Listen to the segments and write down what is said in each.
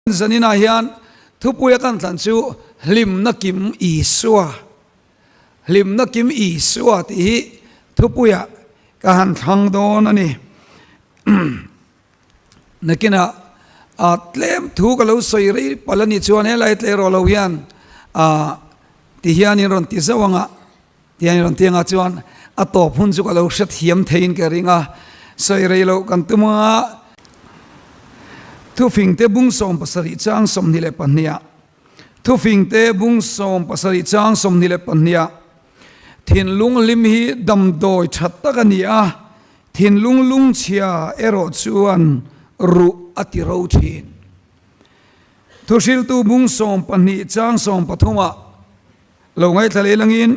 Zaninah hian thupuia kan thlan chu Hlimna Kim Isua, Hlimna Kim Isua tih hi thupuiah ka han thlang dawn a ni. Nakinah tlem thu ka lo sawi rei palh a nih chuan helai tleirawl lo hian ti hian in rawn ti zauh ang a. Tiang rawn tiangah chuan a tawp hun chu ka lo hrethiam theiin ka ring a, sawi rei loh kan tum anga Thufingte bung 77 chang 22 ah Thufingte bung 70 chang 22 ah Thinlung hlim hi damdawi tha tak a ni a, thinlung lungchhia erawh chuan ruh a ti ro thin. Thuhriltu bung 12 chang 13 ah Lo ngaithla leh langin,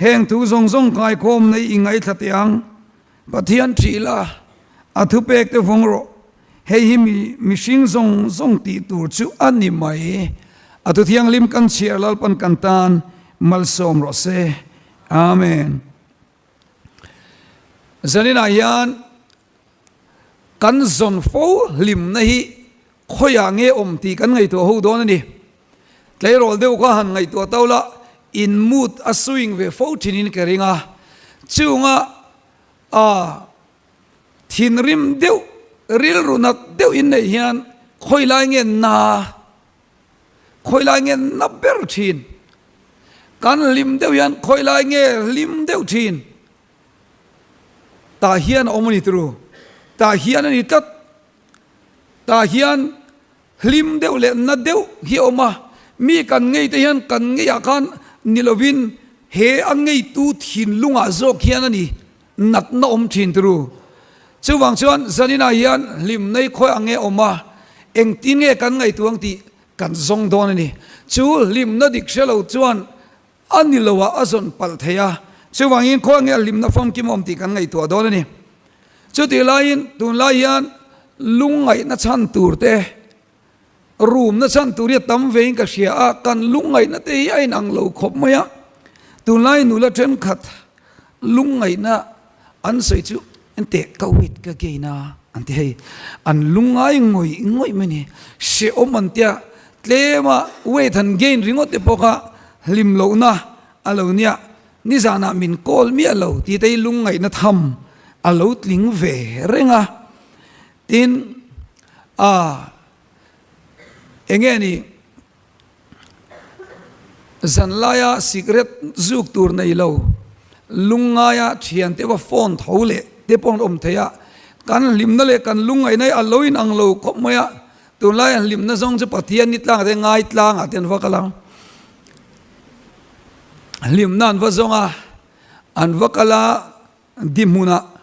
heng thu zawng zawng kaikhawm nei i ngaithla teh ang. Pathian ṭih la, a thupek te vawng rawh. Hei hi mi mihring zawng zawng tih tur chu a ni mai. A thu thianghlim kan chhiar Lalpan kan tan malsawm rawh se. Amen. Zaninah hian kan zawn fo hlimna hi khawiah nge awm tih kan ngaihtuah ho dawn a ni. Tleirawl deuh kha han ngaihtuah tau la, in mood a swing ve fo thinin ka ring a, chunga a thinrim deuh, rilru nat deuh in neih hian khawi lai nge na, khawi lai nge na ber thin, kan hlim deuh hian khawi lai nge hlim deuh thin, tah hian a awm a ni turu, tah hian a ni tlat, tah hian. Hlim deuh leh na deuh hi a awm a, mi kan ngei te hian kan ngeiah khan ni lovin he a ngeitu thinlungah zawk hian a ni natna awm thin turu. Chuvang chuan zaninah hian hlimna hi khawi ang nge awm a, engtin nge kan ngaihtuah ang tih kan zawng dawn a ni. Chu hlimna dik hre lo chuan a ni lo ah a zawn palh thei a, chuvangin khawi nge hlimna famkim awm tih kan ngaihtuah dawn a ni. Chutih laiin tunlai hian lungngaihna chhan tur te, rumna chhan tur hi a tam vein ka hria a, kan lungngaihna te hi a inang lo khawp mai a, tunlai nula thenkhat lungngaihna an sawi chu enteh ka weight ka gain a an ti hei, an lungngai ngawih ngawih mai a ni, hrehawm an tia tlema weight han gain ringawt te pawh kha hlim lohna a lo nia, nizanah min call miah lo tih te hi lungngaihna tham a lo tling ve reng a, tin ah eng nge ni. Zanlaia sikret zuk tur nei lo, lungngaia thiante va phone tho leh te pawh an awm thei a, kan hlimna leh kan lungngaihna hi a lo inang lo khawp mai a, tunlai an hlimna zawng chu Pathian ni tlangah te ngai tlangah te an va kal ang, hlimna an va zawng a, an va kal a di hmunah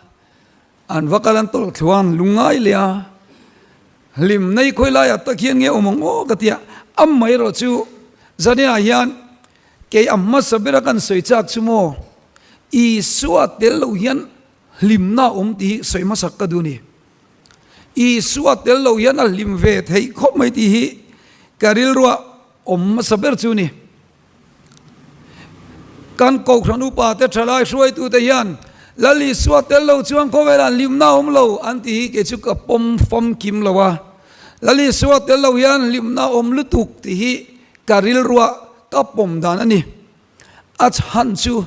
An va kal an tawlh thluan lungngai leh a, hlim nei khawi laiah tak hian nge awm ang aw ka ti a, amaherawh chu zaninah hian kei a hmasa bera kan sawi chak chu maw Isua tel lo hian hlimna a awm tih hi sawi hmasak ka duh a ni. Isua tel lo hian a hlim ve theih khawp mai tih hi ka rilruah awm hmasa ber chu a ni. Kan Kohhran upa te thalai hruaitute hian Lal Isua tel lo chuan khawvelah hlimna a awm lo an tih hi kei chu ka pawm famkim lo a. Lal Isua tel lo hian hlimna a awm lutuk tih hi ka rilruah ka pawm dan a ni. A chhan chu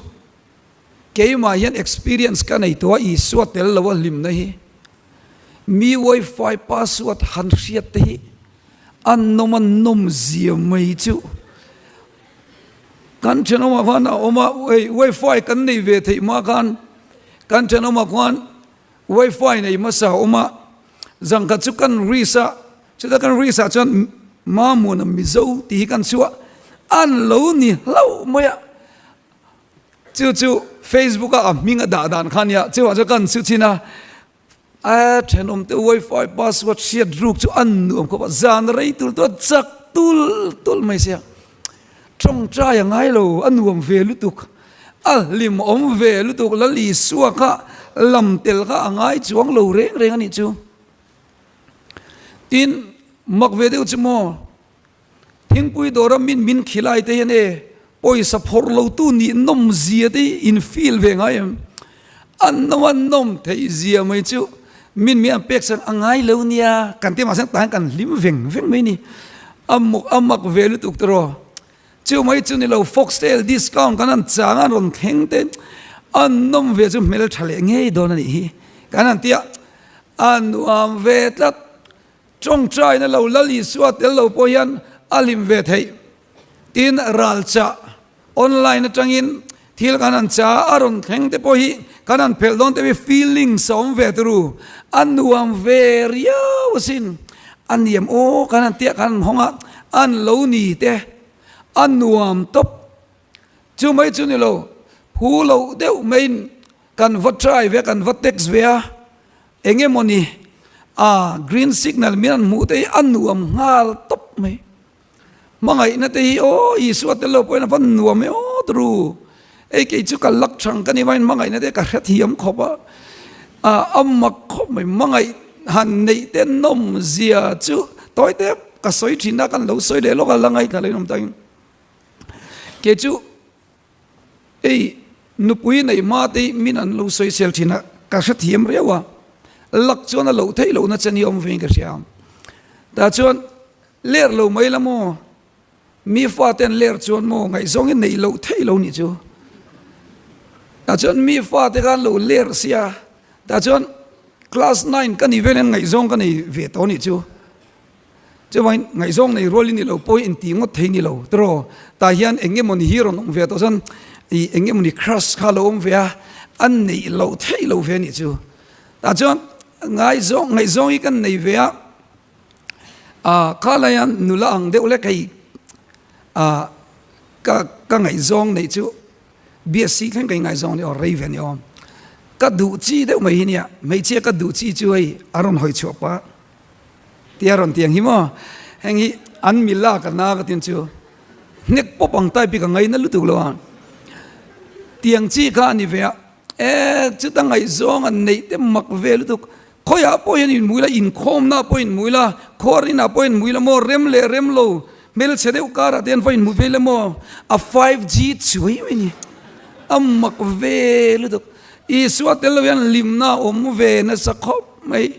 keimah hian experience ka nei tawh a Isua tel lo a hlimna hi. Mi wifi password han hriat te hi a nawm a nawm zia mai chu kan thenawmah khan a awm a hei wifi kan nei ve theih hma khan kan thenawmah khuan wifi nei hmasa a awm a zangkhat chu kan risk a chutah kan risk ah chuan Mamuna Mizo tih hi kan chhuah an lo ni hlauh mai a. Chu chu Facebook a a hming a dah dan kha nia, chuvang chuan kan chhu chin a, a thenawm te wifi password hriat ruk chu a nuam khawp a, zan rei tul tul a chak tul tul mai sia, tawngtai a ngai lo, a nuam ve lutuk, a hlim awm ve lutuk, Lal Isua kha lam tel kha a ngai chuang lo reng reng a nih chu. Tin, mak ve deuh chu maw? Thingpui dawra min min khilai te hian e pawisa phawrh lo tu nih nawm zia te hi in feel ve ngai em? An nawm an nawm theih zia mai chu. Min mi an pek chuan a ngai lo nia kan ti mahse tah hian kan hlim veng veng mai ni. A muk a mak ve lutuk tawh. Chu mai chu ni lo Foxtail discount kan han chang a an rawn thleng te an nawm ve chu hmel tha leh ngei dawn a nih hi kan han ti a, a nuam ve tlat. Tawngtaina lo Lal Isua tel lo pawh hian a hlim ve theih. Tin, ralchah online atangin thil kan han cha a, a rawn thleng te pawh hi kan han phelh dawn te hi feelings a awm ve turu, a nuam ve riau asin. A niam aw kan han tia kan han hawng a, an lo ni te a nuam tawp. Chu mai chu ni lo, phu loh deuh maiin kan va try ve a, kan va text ve a. Eng emawni a green signal min an hmuh te hi a nuam nghal tawp mai. Hmangaihna te hi aw Isua tel lo pawhin a va nuam e aw turu. Ei kei chu ka lak thang ka ni vain hmangaihna te ka hrethiam khawp a. A mak khawp mai hmangaih han neih te nawm zia chu tawi te ka sawi thin a kan lo sawi leh lawk a la ngaithla lo in awm takin kei chu Ei, nupui neih hma te hi min an lo sawisel thin a, ka hrethiam riau a, lak chuan a loh theih lohna che ni awm veiin ka hria. Tah chuan ler lo mai la maw, mi fate an ler chuan maw ngaihzawng hi neih loh theih lo nih chu. Tah chuan mi fate khan lo ler sia, tah chuan class nine ka nih velin ngaihzawng ka nei ve tawh nih chu. Chuvangin ngaihzawng nei rual i ni lo pawh i intih ngawt thei ni lo tiraw? Tah hian eng emawni hi rawn awm ve tawh chuan ih eng emawni crush kha lo awm ve a, a neih loh theih lo ve a nih chu. Tah chuan ngaihzawng ngaihzawng hi kan nei ve a, ah kha laia nula ang deuh lek hei ah ka ka ngaihzawng neih chu BSc thleng ka ingaihzawng a ni aw, rei ve a ni aw. Ka duh chi deuh mai hi nia, hmeichhia ka duh chi chu hei a rawn hawi chhuah pah. Tia rawn ti ang hi maw? Heng hi an mi lak a na ka tin chu hnek pawp ang type hi ka ngaina lutuk lo a. Tiang chi kha a ni ve a, e chuta ngaihzawng an neih te mak ve lutuk. Khawiah pawh hian inhmu ila, inkhawmna pawh inhmu ila, khuar inah pawh inhmu ila maw, rem leh rem lo, hmelchhe deuh karah te hian va inhmu ve ila maw, a 5G chuai mai ni. A mak ve lutuk. Isua tel lo hian hlimna a awm ve nasa khawp mai.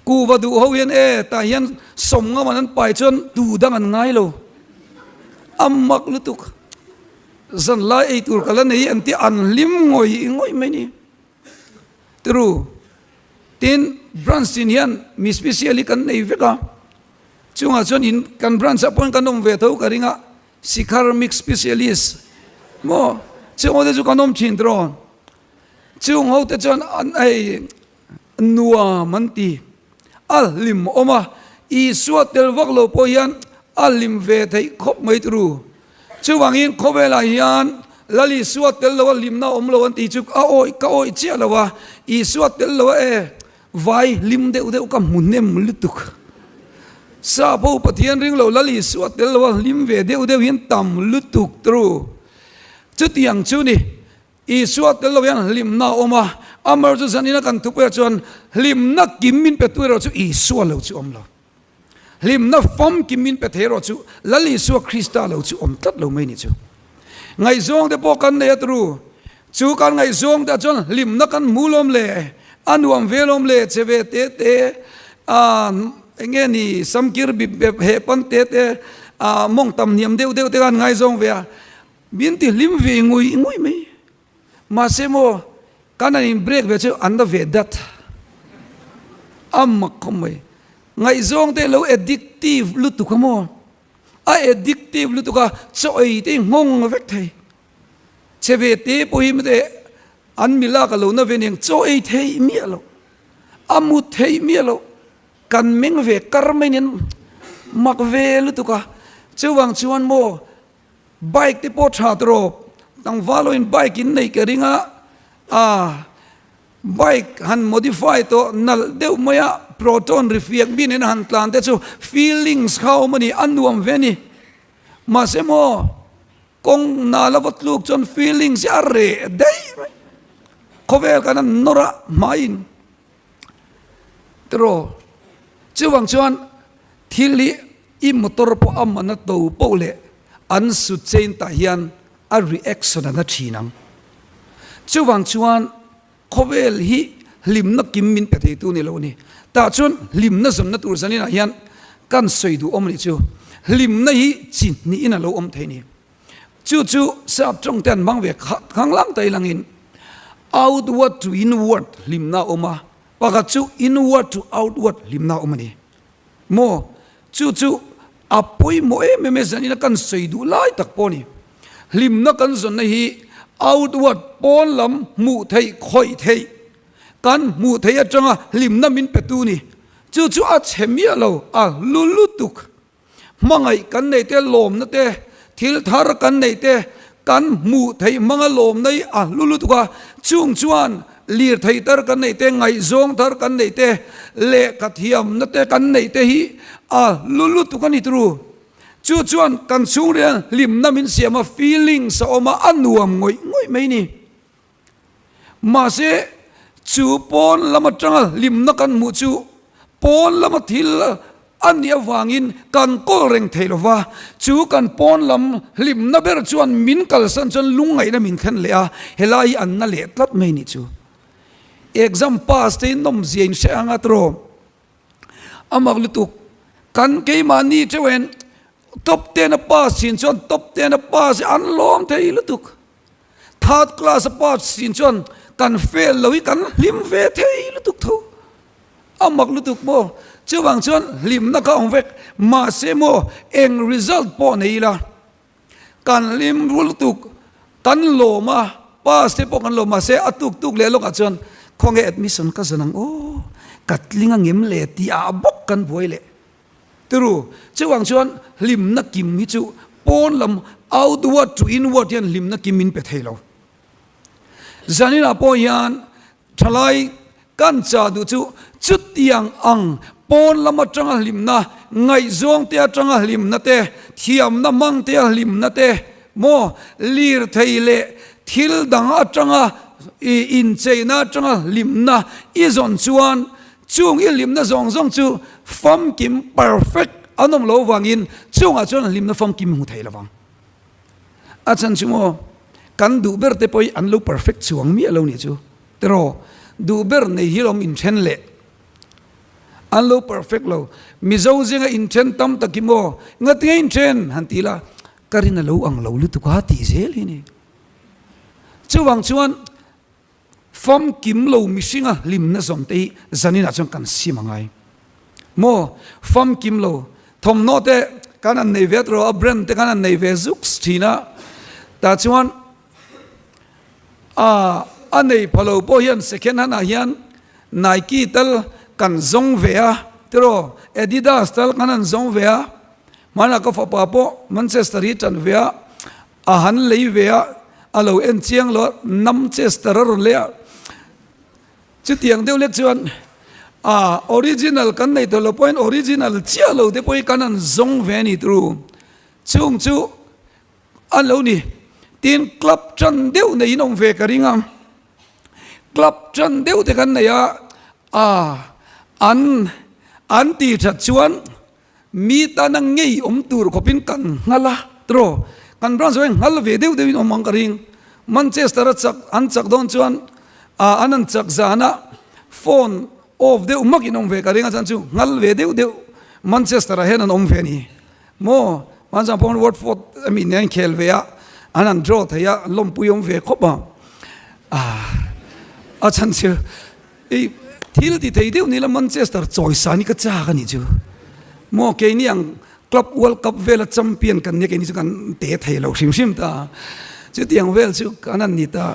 Kuhva duh ho hian e tah hian sawm ngam an an pai chuan tu dang an ngai lo. A mak lutuk. Zan lai ei tur ka la nei an ti an hlim ngawih ngawih mai ni. Tiru, tin branch tin hian mi special hi kan nei vek a. Chungah chuan in kan branch ah pawhin kan awm ve tho ka ring a, Sikhar mix specialist maw chung ho te chu kan awm thin tiraw. Chung ho te chuan an hei Nuam an ti. A hlim awm a, Isua tel vak lo pawh hian a hlim ve theih khawp mai turu. Chuvangin khawvelah hian Lal Isua tel lo a hlimna awm lo an tih chu a awih ka awih chiah lo a, Isua tel lo a e vai hlim deuh deuh ka hmu hnem lutuk. Sap ho Pathian ring lo Lal Isua tel lo a hlim ve deuh deuh hian tam lutuk turu. Chutiang chu ni. Isua tel lo hian hlimna a awm a, amaherawh chu zanina kan thupuiah chuan hlimna kim min pe tu erawh chu Isua lo chu awm lo. Hlimna famkim min pe thei erawh chu Lal Isua Krista lo chu awm tlat lo mai ni chu. Ngaihzawng te pawh kan nei a turu, chu kan ngaihzawng te ah chuan hlimna kan hmu lawm le, a nuam ve lawm le, che ve te te, a eng nge ni samkir bip bep heh pan te te, a mawng tam hniam deuh deuh te khan ngaizawng ve a, Min ti hlim ve ngawih ngawih mai. Mahse maw, kan han in break ve chu an la ve dat. A mak khawp mai. Ngaihzawng te lo addictive lutuk a maw? A addictive lutuk a, chaw ei te hi nghawng vek thei. Che ve te pawh hi mate an mi lak a lo na ve aniang, chaw ei theih miah loh, a mut theih miah loh, kan meng ve kar mai nen mak ve lutuk a. Chuvang chuan maw, Bike te pawh tha tawh tlangval awin bike in neih ka ring a, ah bike han modify tawh nalh deuh mai a proton ri fiak mi nena han tlan te chu feelings kha a awm a ni, a nuam ve a ni. Mahse maw kawng nal a va tluk chuan feelings hi a reh daih mai, khawvel kan han nawr a hmaiin tiraw chuvang chuan thil hi I motor pawh a man a to poh leh an sut chain tah hian a reaction a na thin ang. Chuvang chuan khawvel hi hlimna kim min pe theitu ni lo a ni. Tah chuan hlimna zawnna tur zaninah hian kan sawi duh awm a nih chu. Hlimna hi chi hnihin a lo awm thei a ni. Chu chu sap tawng te an hmang ve khanglang ta ilangin outward to inward hlimna a awm a, pakhat chu inward to outward hlimna a awm a ni. Maw? Chu chu a pawimawh em em e zanina kan sawi duh lai tak pawh a ni. Hlimna kan zawnna hi outward, pawn lam hmuh theih, khawih theih, kan hmuh theih atanga hlimna min petu ni. Chu chu a chhe miah lo, a hlu lutuk. Hmangaih kan neih te, lawmna te, thil thar kan neih te, kan hmuh theih hmanga lawmna hi a hlu lutuk a, chung chuan lirthei thar kan neih te, ngaihzawng thar kan neih te, lehkha thiamna te kan neih te hi a hlu lutuk a ni turu. Chu chuan kan chhungril hlimna min siam a, feelings a awm a, a nuam ngawih ngawih mai ni. Mahse, chu pawn lam atanga hlimna kan hmuh chu pawn lama thil a nih avangin kan kawl reng thei lo va, chu kan pawn lam hlimna ber chuan min kalsan chuan lungngaihna min thlen leh a, helai hi an na leh tlat mai nih chu. Exam pass te hi nawmzia in hre ang a tiraw? A mak lutuk. Kan keimahni teuhin top ten a pass thin chuan top ten a pass hi an lawm thei lutuk. Third class a pass thin chuan kan fail lo hi kan hlim ve thei lutuk tho. A mak lutuk maw? Chuvang chuan hlimna kha awm vek. Mahse maw eng result pawh nei ila kan hlim lutuk, kan lawm a, pass te pawh kan lawm mahse a tuk tuk leh lawkah chuan khawnge admission ka zan ang aw, ka tling angem le tih ah bawk kan buai leh. Turu, chuvang chuan hlimna kim hi chu pawn lam outward to inward hian hlimna kim min pe thei lo. Zaninah pawh hian thalai kan chah duh chu chutiang ang pawn lam atanga hlimna, ngaihzawng te atanga hlimna te, thiamna hmang te a hlimna te maw lirthei leh thil dang atanga incheina atanga hlimna i zawn chuan Chung i hlimna zawng zawng chu famkim, perfect, an awm lo vangin chungah chuan hlimna famkim hmu thei lovang. A chhan chu maw, kan duh ber te pawh hi an lo perfect chuang miah lo nih chu. Tiraw, duh ber nei hi lawm inthen leh. An lo perfect lo. Mizo zinga inthen tam tak hi maw, ngatinge inthen han ti la, ka rin a lo ang lo lutuk a tih zel hi ni. Chuvang chuan Famkim lo mihringa hlimna zawm te hi zaninah chuan kan sim a ngai. Maw? Famkim lo thawmhnaw te kan han nei ve tawh a, brand te kan han nei ve zuks thin a, tah chuan a a nei pha lo pawh hian second hand ah hian Nike tal kan zawng ve a tiraw, Adidas tal kan han zawng ve a, hmanah ka fapa pawh Manchester hi tan ve a, A han lei ve a, a lo en chiang lo a, Namchester a rawn lei a. Chutiang deuh lek chuan a original kan nei tawh lo pawhin original chiah lo te pawh hi kan han zawng ve a ni turu. Chung chu a lo ni. Tin, club tan deuh neiin awm ve ka ring a. Club tan deuh te kan nei a, a an an tih that chuan Mi tana ngei awm tur khawpin kan nghal a, tiraw? Kan branch ho hi nghal ve deuh deuhin awm ang ka ring. Manchester a chak an chak dawn chuan ah an an chak zana phone off deuh hmakin awm ve ka ring a chuan chu nghal ve deuh deuh Manchester ah hian an awm ve a ni maw? Hmanzang pawh Watford ami nen khel ve a an han draw thei a an lawmpui awm ve khawp a ah a chhan chu I thil ti thei deuh ni la Manchester chawisan hi ka chak a nih chu. Maw keini ang club World Cup vela champion kan nia keini chu kan te thei lo hrim hrim ta. Chutiang vel chu kan han ni ta.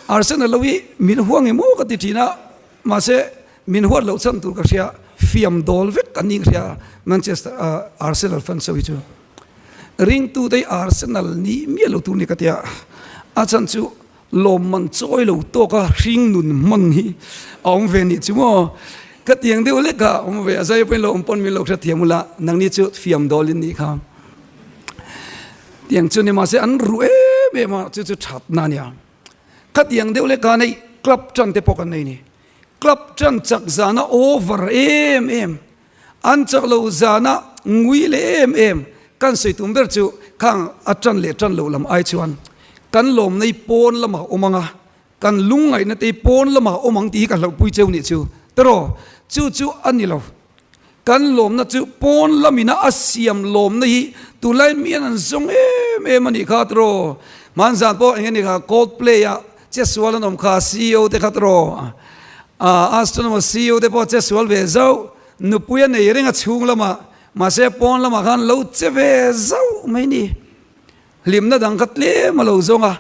Arsenal lo hi min huang emaw ka ti thin a, mahse min huat loh chhan tur ka hria, fiam dawl vek an nih ka hria Manchester Arsenal fans ho hi chu. Ringtute hi Arsenal nih miah lo tur ni ka tia, a chhan chu Lawmman chawi lo tawk a hring nun hman hi a awm ve nih chu maw? Ka tiang deuh lek a awm ve a, zai pawhin lo awm pawn min lo hrethiam ula, nangni chu fiam dawl in nih kha. Tiang chu ni mahse an ruh em em a, chu chu thatna a nia. Ka tiang deuh lek a nei club tan te pawh kan nei ni. Club tan chak zana over em em. An chak lo zana ngui leh em em kan sawi tum ber chu khang a tan leh tan loh lam ai chuan kan lawmnei pawn lamah awm ang a, Kan lungngaihna te hi pawn lamah a awm ang tih hi ka hlauhpui cheu nih chu. Tiraw? Chu chu a ni lo. Kan lawmna chu pawn lamina a siam lawmna hi tunlai mian an zawng em em a nih kha tiraw? Hmanzan pawh eng nge ni kha Coldplay ah che sual an awm kha CEO te kha tiraw? Aah Astronomer CEO te pawh che sual ve zauh, nupui a nei reng a chhung lamah mahse pawn lamah khan lo che ve zauh mai ni. Hlimna dang kha tlem a lo zawng a,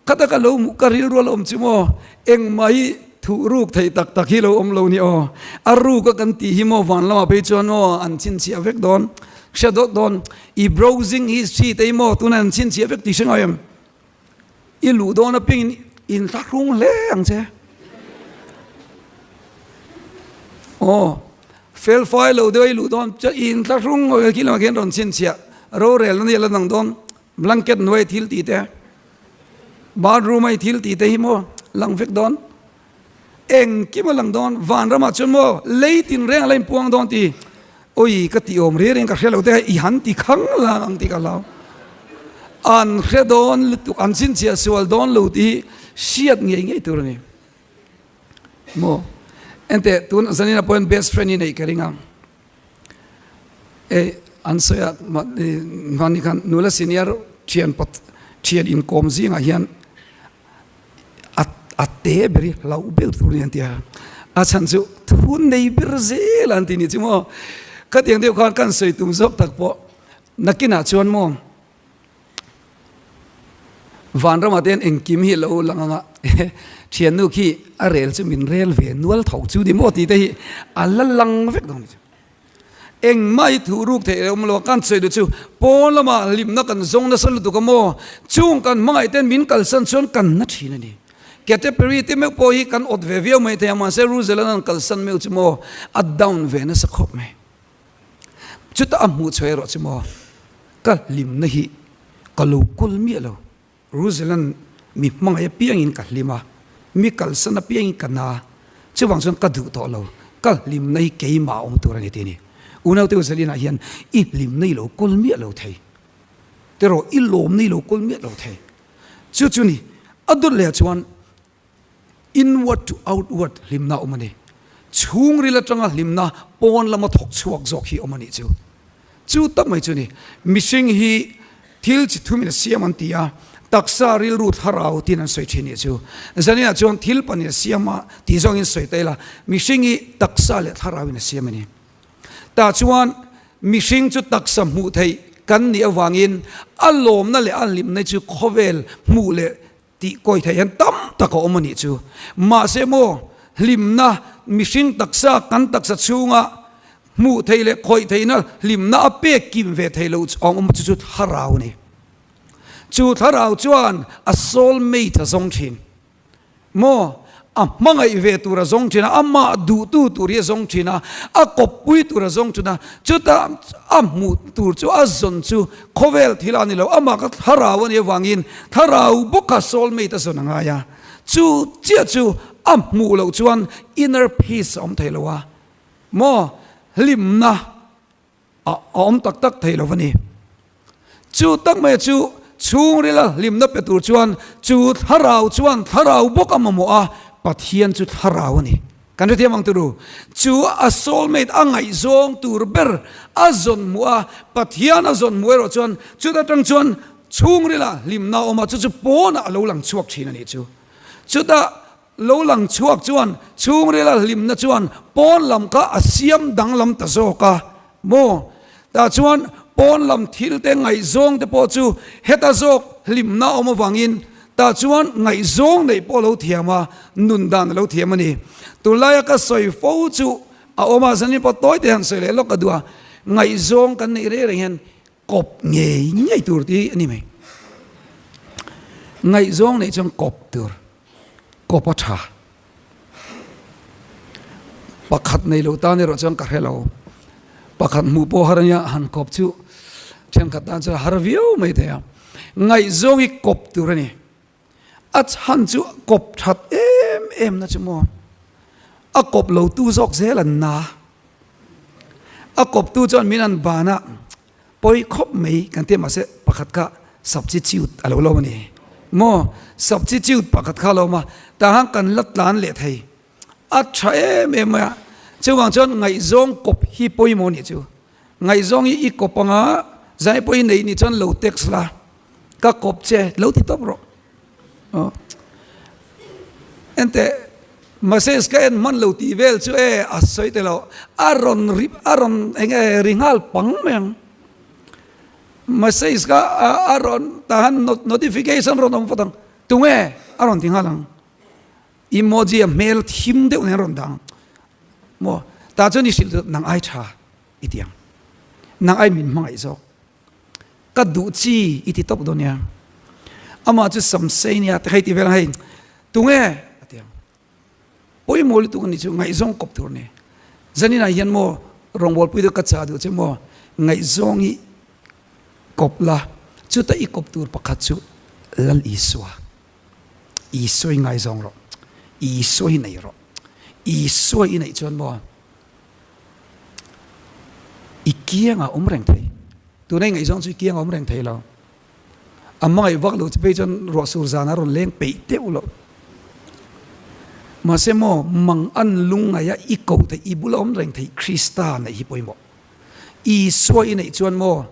khata ka lo hmuh ka rilru a lo awm chu maw, engmah hi thuh ruk theih tak tak hi lo awm lo ni aw, a ruk a kan tih hi maw van lamah phei chuan aw an chhinchhiah vek dawn, hria dawt dawn, i browsing history te hi maw tunah an chhinchhiah vek tih hre ngai em? I luh dawn apiangin inthlahrung hle ang che. Aw, fel fai lo deuh a i luh dawn chuan inthlahrung ngawih khi lamah khian rawn chhinchhiah rorelna nia la dang dawn blanket hnuai thil tih te bathroom a i thil tih te hi maw lang vek dawn engkim a lang dawn vanramah chuan maw lei tinreng a la inpuang dawn tih Oi ka tih awm reng reng ka hre lo te i han ti khang lang ang tih ka hlau. An hre dawn lutuk, an chhinchhiah sual dawn lo tih hi hriat ngei ngei tur a ni. Maw? Enteh tun zanina pawhin best friend hi neih ka ring a. E an sawi a hmani khan nula senior thian pawt thian inkawm zingah hian A a te ber hi hlauh ber tur a ni an ti a, a chhan chu thu nei ber zel an ti ni chu maw. Khatiang deuh khan kan sawi tum zawk tak pawh nakinah chuan maw vanramah te hian engkim hi lo lang ang a, thiannu khi a rel chu min rel ve nual tho chu ni maw tih te hi a la lang vek dawn a ni chu. Engmah hi thuh ruk theih a awm lo a, kan sawi duh chu pawn lamah hlimna kan zawng nasa lutuk a maw? Chung kan hmangaih ten min kalsan chuan kan na thin a ni. Katy Perry te meuh pawh hi kan awt ve viau mai thei a, mahse Ruzelan an kalsan meuh chu maw a down ve nasa khawp mai. Chutah a hmuh chhuah erawh chu maw ka hlimna hi ka lo kawl miah lo. Ruzelan mi hmangaih apiangin ka hlim a, mi kalsan apiangin ka na, chuvang chuan ka duh tawh lo, ka hlimna hi keimah a awm tur a ni tih a ni. Unaute Ruzelinah hian i hlimna i lo kawl miah lo thei, tiraw i lawmna i lo kawl miah lo thei. Chu chu ni, a dawt leh ah chuan Inward to outward hlimna a awm a ni. Chhungril atanga hlimna pawn lama thawk chhuak zawk hi awm a nih chu. Chu tak mai chu ni. Mihring hi thil chi thumin a siam an ti a, taksa, rilru, thlarau tiin an sawi thin nih chu. Zaninah chuan thil pahnih a siam a tih zawngin sawi ta ila, mihring hi taksa leh thlarauin a siam a ni. Tah chuan mihring chu taksa hmuh theih kan nih avangin a lawmna leh a hlimna chu khawvel hmuh leh Tih kawi theih hian tam tak a awm a nih chu. Mahse maw, hlimna, mihring taksa, kan taksa chhunga hmuh theih leh khawih theihna hlimna a pek kim ve theih loh chu a awm chu chu thlarau a ni. Chu thlarau chuan a soul mate a zawng thin. Maw, a hmangaih ve tur a zawng thin a, amah duhtu tur hi a zawng thin a, a kawppui tur a zawng thin a, chutah a hmuh tur chu a zawn chu khawvel thil a ni lo, amah kha thlarau a nih avangin thlarau bawka soul mate a zawn a ngai a, chu chiah chu a hmuh loh chuan inner peace a awm thei lo a, maw hlimna. A awm tak tak thei lo a ni. Chu tak mai chu chhungrila hlimna pe tur chuan chu thlarau chuan thlarau bawk a mamawh a, Pathian chu thlarau a ni. Kan hrethiam ang turu. Chu a soulmate a ngaihzawng tur ber a zawn hmuh a, Pathian a zawn hmuh erawh chuan chuta tang chuan chhungrila hlimna a awm a, chu chu pawnah a lo lang chhuak thin a nih chu. Chutah Lo lang chhuak chuan chhungrila hlimna chuan pawn lam kha a siam danglam ta zawk a maw? Tah chuan pawn lam thil te ngaihzawng te pawh chu heta zawk hlimna a awm avangin tah chuan ngaihzawng neih pawh a lo thiam a, nun dan a lo thiam a ni. Tunlaia ka sawi fo chu a awm a, zanin pawh tawi te han sawi leh lawk ka duh a, ngaihzawng kan neih reng reng hian kawp ngei ngei tur tih a ni mai. Ngaihzawng neih chuan kawp tur. Kawp a tha. Pakhat nei lo tan erawh chuan ka hre lo. Pakhat hmuh pawh har ania han kawp chu thenkhat tan chuan har viau mai thei a. Ngaihzawng hi kawp tur a ni. A chhan chu kawp that em em na chu maw. A kawp lo tu zawk zel an na. A kawp tu chuan min an ban a pawi khawp mai kan ti a mahse pakhat kha substitute a lo lo a ni. Maw substitute pakhat kha lo awm a, tah khan kan la tlan leh thei. A tha em em mai a, chuvang chuan ngaihzawng kawp hi pawimawh nih chu. Ngaihzawng hi i kawp anga zai pawh i neih nih chuan lo text la, ka kawp che lo ti tawp rawh. Aw enteh message ka en hman lo tih vel chu e a sawi te lo, a rawn ri a rawn eng nge ri nghal pang mai ang. Message kha a rawn tah khan notification rawn awm phawt ang, tunge a rawn ti nghal ang. Emoji a hmel thim deuh nen a rawn dang maw tah chuan i hrilh chu nang ai tha i ti ang nang ai min hmangaih zawk ka duh chi i ti tawp dawn nia amah chu samsei nia te hei ti vel ang hei tunge a ti ang pawimawh lutuk a ni chu ngaihzawng kawp tur a ni zaninah hian maw rawngbawlpui te ka chah duh che maw ngaihzawng hi kawp la chuta i kawp tur pakhat chu Lal Isua. Isua i ngaizawng rawh. Isua hi nei rawh. Isua i neih chuan maw i kiangah awm reng thei. Tuna i ngaihzawng chu i kiangah awm reng thei lo. A hmangaih vak lo che phei chuan ruah sur zan a rawn leng peih deuh loh. Mahse maw mang an lungngaih a i koh theih, i bula awm reng theih Krista neih hi pawimawh. Isua i neih chuan maw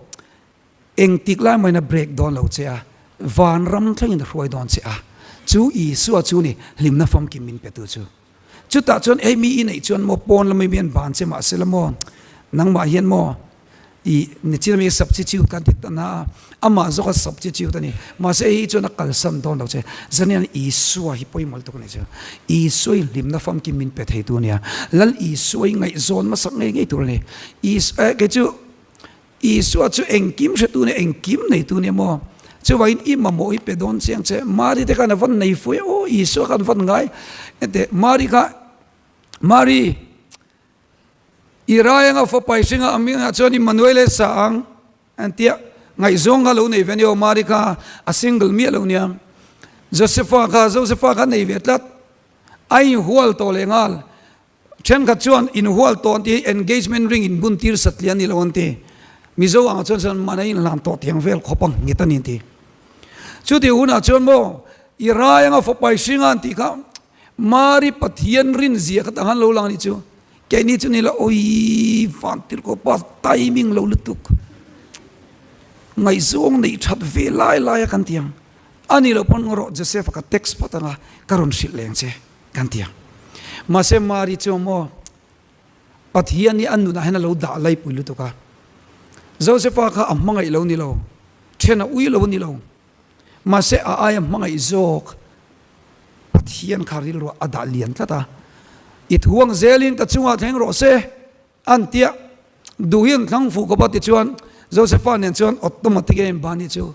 Engtik lai mahin a break dawn lo che a, vanram thlengin a hruai dawn che a, chu Isua chu ni hlimna famkim min petu chu. Chutah chuan hei mi i neih chuan maw pawn lama mi an ban che mahse la maw nangmah hian maw i nichin ami substitute kan ti ta na a, amah zawk a substitute a ni. Mahse hei hi chuan a kalsan dawn lo che. Zanian Isua hi pawimawh lutuk a ni chu. Isua hi hlimna famkim min pe theitu a nia. Lal Isua hi ngaihzawn hmasak ngei ngei tur a ni. Is, eh kei chu Isua chu engkim hretu nia, engkim neitu nia maw? Chuvangin i mamawh hi pe dawn chiang che. Mari te khan a van nei fui aw, Isua khan van ngai. Hete Mari kha, Mari, i rai anga fapa i hringa a mingah chuan Immanuel e sa ang an tia. Ngaihzawng kha lo nei ve ania aw, Mari kha a single miah lo nia. Josepha kha, Josepha kha nei ve tlat. A inhual tawh leh nghal. Thenkhat chuan inhual tawh an ti hi engagement ring in bun tir satliah a ni lo an ti. Mizo angah chuan chuan man a inhlan tawh tiang vel khawp ang nghet a ni an ti. Chutih hunah chuan maw i rai anga fapa i hringa an tih kha Mari Pathian rin zia kha tang han lo lang a nih chu. Keini chu ni la awii van tir khawp a timing lo lutuk. Ngaihzawng neih that ve lai lai a kan ti ang. A ni lo pawn rawh Joseph a ka text phawt anga ka rawn hrilh leng che. Kan ti ang. Mahse Mari chu maw Pathian hi a nunah hian a lo dah laipui lutuk a. Josepha kha a hmangaih lo ni lo, then a ui lo ni lo. Mahse a aia hmangaih zawk Pathian kha rilruah a dah lian tlat a. I thuang zelin ka chungah thleng rawh se an tia. Duh hi an thlang fuh khawp a tichuan Josepha nen chuan automatic a inbani chu.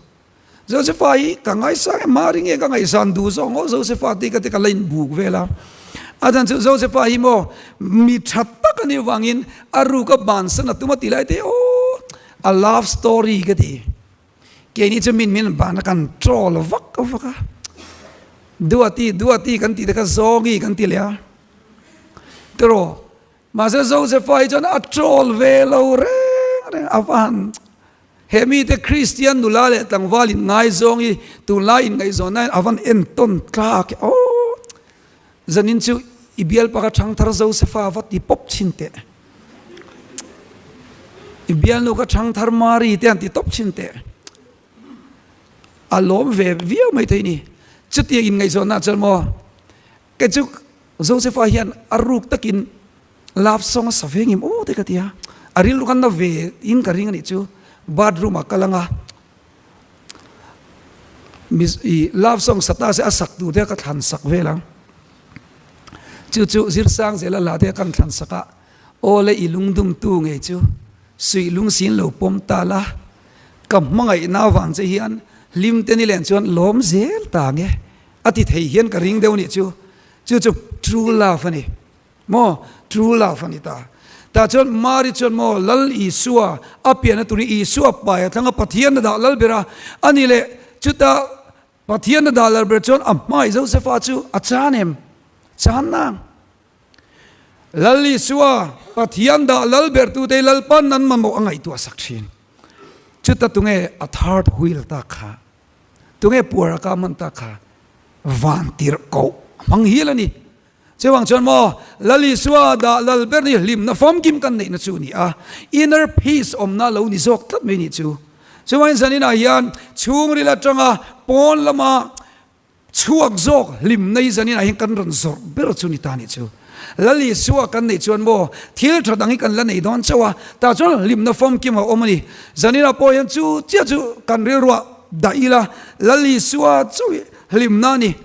Josepha hi ka ngaisang em a ring e ka ngaihsan duh zawk ngawt Josepha tih ka ti ka la inbuk vel a. A chhan chu Josepha hi maw mi tha tak a nih vangin a ruk a bansan a tum a tih lai te aw a love story ka ti. Keini chu min min ban a kan troll vak vak a. Duati duati kan tih te kha zawngi kan ti leh a. Tiraw mahse Josepha hi chuan a troll ve lo reng reng a va han He mite Kristian nula leh tlangval in ngaizawng hi tunlai in ngaihzawn na hian a van entawn tlak e aw. Zanin chu i bialpa kha Thangthar Josepha va ti pawp chhin teh. I bialnu kha Thangthar Mari te han ti tawp chhin teh. A lawm ve viau mai thei ni. Chutiang in ngaihzawn na chuan maw kei chu Josepha hian a ruk takin Love song a sa ve ngim aw te ka ti a, a rilru kha na ve in ka ring a nih chu, bathroom ah kal anga i love song sa ta se a sak tur te ka thlan sak vel ang, chu chu Zirsang zela hla te kan thlan sak a, aw le i lungdum tu ngei chu suih lung sin lo pawm ta la, ka hmangaihna avang che hian hlim te ni len chuan lawm zel ta nge a ti thei hian ka ring deuh a nih chu, chu chu true love a ni. Maw? True love a ni ta. Tah chuan Mari chuan maw Lal Isua a pianna turin Isua pai a thlang a, Pathian a dah lal ber a, a ni leh chutah Pathian a dah lal ber chuan a hmai Josepha chu a chan em? Chan nang. Lal Isua Pathian dah lal ber tute hi Lalpan an mamawh a ngaihtuah sak thin. Chuta tunge a third wheel tak kha? Tunge puar a ka hman tak kha? Vantirhkoh a hmang hial a ni. Chuvang chuan maw Lal Isua dah lal ber ni hlimna famkim kan neihna chu a ni a, inner peace awmna lo ni zawk tlat mai ni chu. Chuvangin zaninah hian chhungril atanga pawn lama chhuak zawk hlimna hi zaninah hian kan rawn zawrh ber chu ni ta ni chu. Lal Isua kan neih chuan maw thil tha dang hi kan la nei dawn chauh a, tah chuan hlimna famkim a awm a ni. Zaninah pawh hian chu chiah chu kan rilruah dah ila Lal Isua chauh hi hlimna a ni.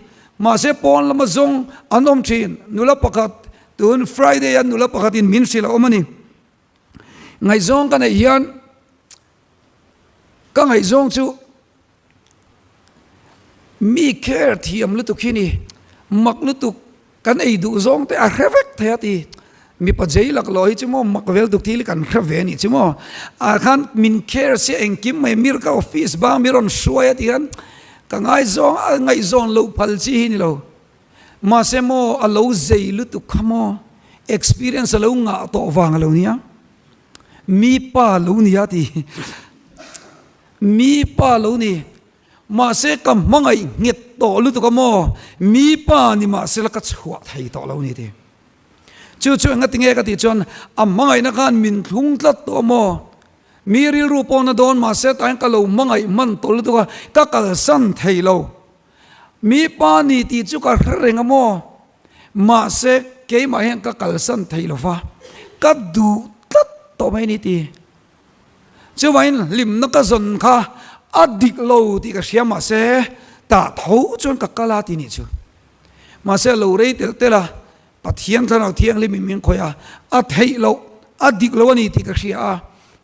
Mahse pawn lama zawng an awm thin. Nula pakhat, tun Friday a nula pakhatin min hrilh a awm a ni. Ngaihzawng ka neih hian ka ngaihzawng chu mi care thiam lutuk hi ni, mak lutuk kan ei duh zawng te a hre vek thei a ti. Mipa jei laklawh hi chu maw mak vel tuk thil hi kan hre ve a nih chu maw. Ah khan min care sia engkim mai mir ka office bang mi rawn hruai a ti khan ka ngaizawng a ngaihzawn loh phal chi hi ni lo. Mahse maw a lo zei lutuk kha maw experience a lo ngah tawh vang a lo nia. Mi pa lo ni a ti. Mi pa lo ni. Mahse ka hmangaih nghet tawh lutuk a maw mi pa ni mahsela ka chhuah thei tawh lo ni ti. Chu chu enga tinge ka tih chuan a hmangaihna khan min thlung tlat tawh maw? Mi rilru pawh na dawn mahse tah hian ka lo hmangaih hman tawh lutuk a, ka kalsan thei lo. Mi pa ni tih chu ka hre reng a maw? Mahse keimah hian ka kalsan thei lo va, ka duh tlat tawh mai a ni ti. Chuvangin hlimna ka zawn kha a dik lo tih ka hria mahse tah tho chuan ka kal a ti nih chu. Mahse a lo rei telh telh a, Pathian Thlarau Thianghlim in min khawih a, a theih loh, a dik lo a ni tih ka hria a,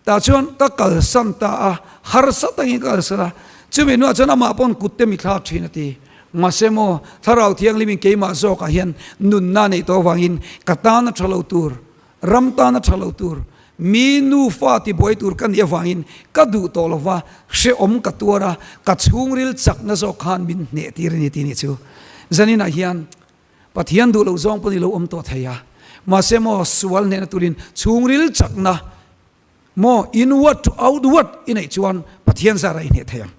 tah chuan ka kalsan ta a, harsa takin ka kalsan a, chumi hnuah chuan amah pawn kut te mi thlak thin a ti. Mahse maw, Thlarau Thianghlim in keimah zawkah hian nunna a neih tawh avangin ka tan a tha lo tur, Ram tana tha lo tur, mi nufa tibuai tur ka nih avangin ka duh tawh lo va, hrehawm ka tuar a, ka chhungril chakna zawk khan min hneh tir a ni tih nih chu. Zaninah hian Pathian duh loh zawng pawh ni lo awm tawh thei a, mahse maw sual hnehna turin chhungril chakna maw inward to outward i neih chuan Pathian zarah i hneh thei ang.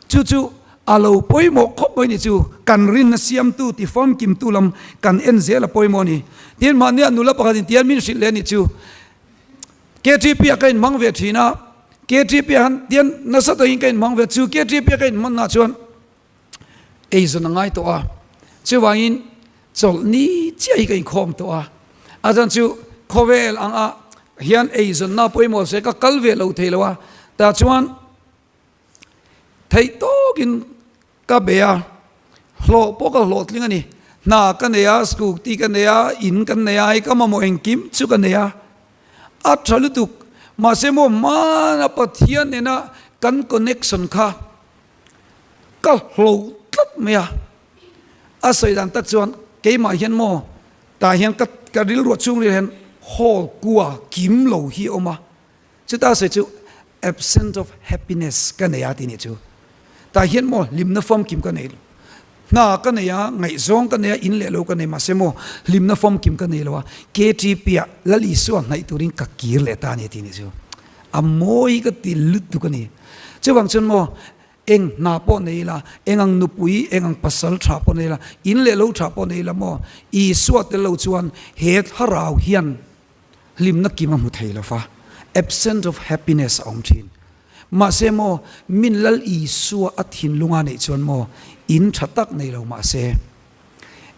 Chu chu a lo pawimawh khawp mai ni chu kan rinna siamtu ti famkimtu lam kan en zel a pawimawh a ni. Tin, mahnia nula pakhatin tian min hrilh leh a nih chu KTP ah ka inhmang ve thin a, KTP ah khan tian nasa takin ka inhmang ve chu KTP ah ka inhmanna chuan eizawn a ngai tawh a, chuvangin chawlhni chiah hi ka inkhawm tawh a, a chuan chu khawvel anga hian eizawnna pawimawh se ka kal ve lo thei lo a, tah chuan Theih tawkin ka bei a, hlawh pawh ka hlawhtling a ni. Hna ka nei a, scooty ka nei a, in kan nei a, hei ka mamawh engkim chu ka nei a. A tha lutuk. Mahse maw hmana Pathian nena kan connection kha ka hloh tlat mai a. A sawi dan tak chuan keimah hian maw tah hian ka ka rilruah chhungril hian hall kua kim lo hi a awm a. Chuta sawi chu absent of happiness ka nei a tih nih chu. Tah hian maw hlimna famkim ka nei lo. Hna ka nei a, ngaihzawng ka nei a, in leh lo ka nei mahse maw hlimna famkim ka nei lo a, KTP ah Lal Isua hnaih turin ka kir leh ta a ni tih nih chu. A mawi ka ti lutuk a ni. Chuvang chuan maw eng hna pawh nei ila, eng ang nupui, eng ang pasal tha pawh nei ila, in leh lo tha pawh nei ila maw Isua tel lo chuan he thlarau hian Hlimna kim a hmu thei lo va, absent of happiness a awm thin. Mahse maw, min Lal Isua a thinlunga neih chuan maw, in tha tak nei lo mahse,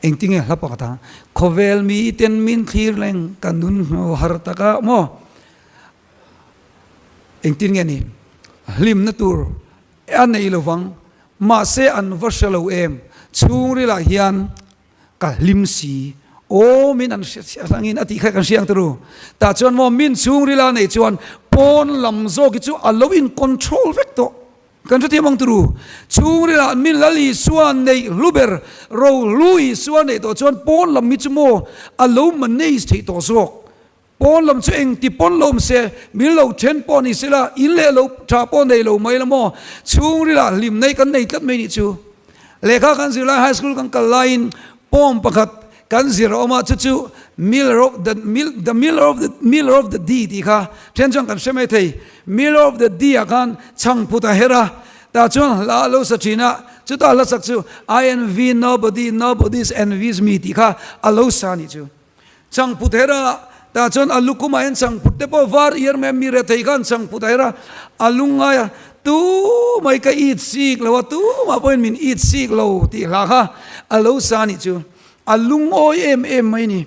engtinge hla pakhat ang, Khawvel miten min thlir leng ka nun hmu har taka maw, engtin nge ni, hlimna tur a nei lo vang, mahse an va hre lo em, chhungrilah hian Ka hlim si, aw min an hria chiah hlangin a tih kha kan hria ang te ru. Tah chuan maw min chhungrila neih chuan pawn lam zawk hi chu a lo in control vek tawh. Kan hrethiam ang te ru. Chhungrila min Lal Isua neih hlu ber, rohlu Isua neih tawh chuan pawn lam hi chu maw a lo manage theih tawh zawk. Pawn lam chu engti pawn lo awm se, min lo then pawh ni sela, in leh lo tha pawh nei lo mai la maw? Chhungrilah hlim nei kan nei tlat mai nih chu. Lehkha kan zir lai, high school kan kal laiin poem pakhat kan zir a awm a, chu chu Miller of the the Miller of the Miller of the Dee tih kha then chuan kan hre mai thei. Miller of the Dee ah khan chhangphut a her a. Tah chuan hla a lo sa thin a, chutah hla sak chu I envy nobody, nobody's envies me tih kha a lo sa a nih chu. Changput her a, tah chuan a lukhumah hian changput te pawh var iar mai a, mi rethei khan changput a her a, a lungngai a, Tu mai ka it sik lo a, tumah pawhin min it sik lo tih hla kha a lo sa a nih chu. A lungawi em em mai a ni.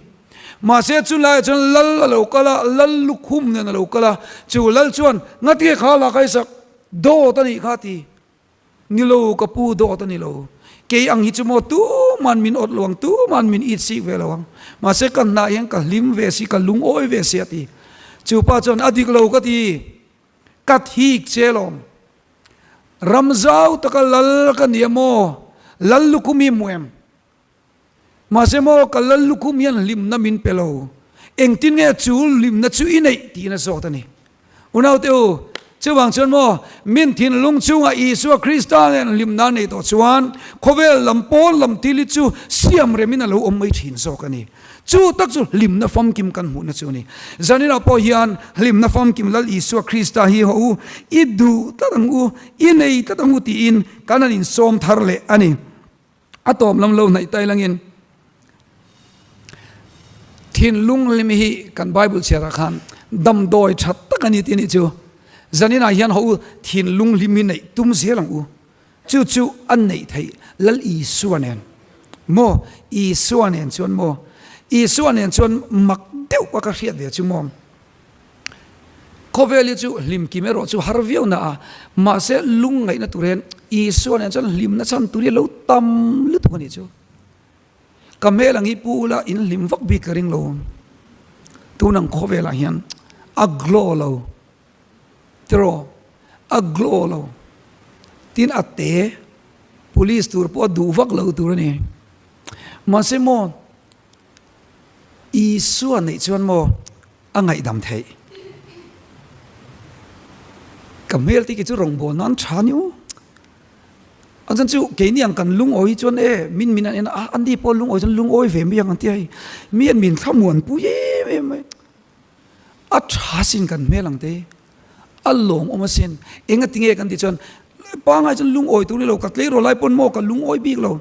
Mahse chulaiah chuan lal a lo kal a, lal lukhum nen a lo kal a, chu lal chuan, Ngatinge kha la ka isak? Dawt a nih kha ti. Ni lo ka pu dawt a ni lo. Kei ang hi chu maw tuman min awt lo ang, tuman min it sik ve lo ang. Mahse ka hnah hian ka hlim ve si, ka lungawi ve si a ti. Chu pa chuan a dik lo ka ti. Ka thik che lawm. Ram zau taka lal ka ni a maw? Lal lukhum hi hmu em? Mahse maw ka lal lukhum hian hlimna min pe lo. Engtin nge chu hlimna chu i neih tiin a zawt a ni. Unaute u, chuvang chuan maw min thinlung chungah Isua Krista nen hlimna a neih tawh chuan khawvel lam pawn lam thil hi chu siam remin a lo awm mai thin zawk a ni. Chu tak chu hlimna famkim kan hmuhna chu a ni. Zaninah pawh hian hlimna famkim Lal Isua Krista hi haw u, i duh tlat ang u, i nei tlat ang u tiin kan han insawm thar leh a ni. A tawp lam lo hnaih tai langin thinlung hlim hi kan Bible chhiarah khan damdawi tha tak a ni tih a nih chu. Zaninah hian haw u thinlung hlim hi neih tum zel ang u. Chu chu a neih theih Lal Isua nen maw? Isua nen chuan maw? Isua nen chuan mak deuh a ka hriat ve chu maw? Khawvel hi chu hlimkim erawh chu har viau na a, mahse lungngaihna tur hian Isua nen chuan hlimna chhan tur hi a lo tam lutuk a nih chu. Ka hmel ang hi pu ula in hlim vak bik ka ring lo. Tun ang khawvelah hian a glow lo tiraw, a glow lo. Tin a te, police tur pawh a duh vak lo tur a ni. Mahse maw Isua neih chuan maw a ngaihdam theih? Ka hmel te khi chu rawngbâwl nan ṭha ni u. A chuan chu keini ang kan lungawi chuan e min min an en a, ani pawh lungawi chuan lungawi ve mai ang an ti a hei. Mi an min thlamuan pui em em mai. A ṭha sin kan hmel ang te hi. A lawmawm asin. Engatinge kan tih chuan pangngai chuan lungawi tur ni lo, ka tleirawl lai pawn maw ka lungawi bik lo.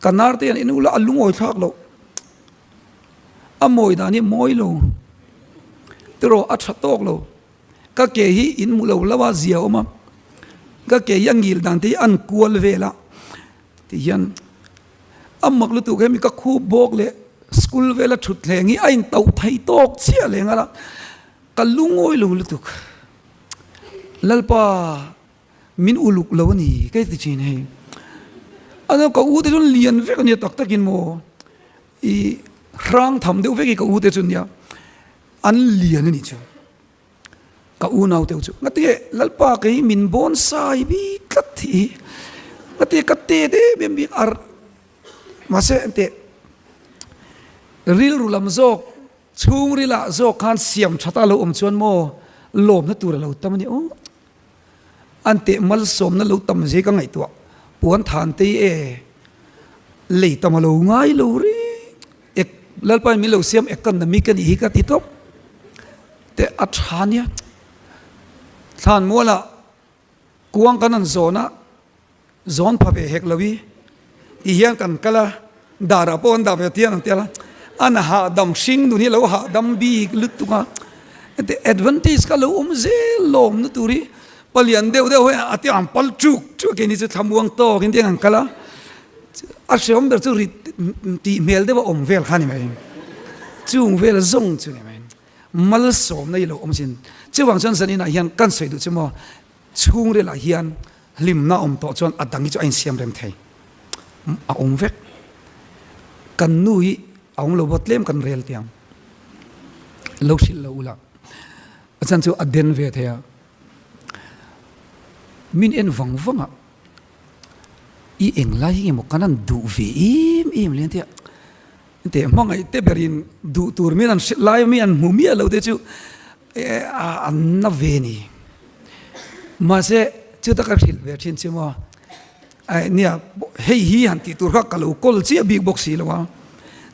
Ka nar te hian en ula a lungawi thlak loh. A mawi dan hi mawi lo. Tiraw a tha tawk lo. Ka ke hi in hmu lo lo a zia awm a. Ka ke hi a ngil dan te hi an kual vel a. Ti hian a mak lutuk hemi ka khup bawk leh school vela thut thleng hi a in tauh thei tawk chiah leh nghal a. Ka lungawi lo lutuk. Lalpa. Min uluk lo a ni ka ti thin hei. A ka u te chuan lian vek a nia tak takin maw i hrang tham deuh vek hi ka u te chu nia an lian a nih chu ka unau te chu ngatinge lalpa kei min bawnsai bik tlat hi ngatinge ka te em em bik ar mahse enteh rilru lam zawk chhungrilah zawk khan siam tha ta lo awm chuan maw lawmna tur a lo tam a ni aw. An teh malsawmna lo tam zia ka ngaihtuah puan than tei e, lei tam a lo ngai lo reng ek Lalpa in min lo siam ek kan na mi ka nih hi ka ti tawp te a tha nia thlan mualah kuang kan han zawn a. Zawn pha ve hek lo i ti hian kan kal a, darah pawh an dah ve tiang ang tel a, an hahdam hring nun hi a lo hahdam bik lutuk a, heti advantage kha lo awm zel lawm na tur hi palian deuh deuh hi a tiang ang pal chuk chuk a keini chu thlamuang tawk in tiang an kal a, a hreawm ber chu rit tih hmel deuh a awm vel kha a ni mai, chung vel zawng chu a ni mai, malsawmna hi a lo awm sin, chuvang chuan zaninah hian kan sawi duh chu maw Chhungrilah hian hlimna awm tawh chuan a dang hi chu a insiam rem thei. A awm vek. Kan nu hi a awm lo bawk tlem kan rel tiang. Lo hrilh lo ula. A chhan chu a den ve thei a. Min en vang vang a, i englai hi nge maw kan han duh ve em em le tia. Teh hmangaih te berin duh tur min an hrilh lai mi an hmu miah lo te chu an na ve ni. Mahse chuta ka hrilh ve thin chu maw nia hei hi han tih tur kha ka lo kawl chiah bik bawk si lo a.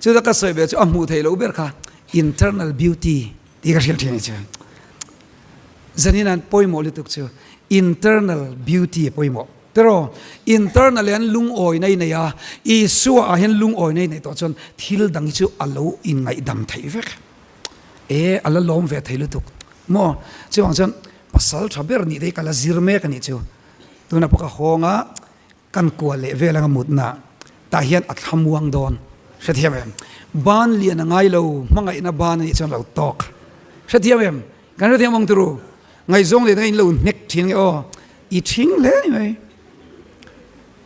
Chuta ka sawi ve chu a hmuh theih loh ber kha internal beauty tih ka hrilh thin a ni chu. Zanin an pawimawh lutuk chu. Internal beauty a pawimawh. Tiraw? Internal hian lungawina i nei a, Isua ah hian lungawina i neih tawh chuan thil dang hi chu a lo inngaihdam theih vek. E, a la lawm ve thei lutuk. Maw? Chuvang chuan pasal tha ber nih te hi ka la zir mek a nih chu. Tunah pawh ka hawng a, kan kual leh vel anga mutna tah hian a thlamuang dawn. Hrethiam em? Ban lian a ngai lo, hmangaihna ban a nih chuan lo tawk. Hrethiam em? Kan hrethiam ang turu. Ngaihzawng leh in lo hnek thin nge aw. I thing hle ni mai.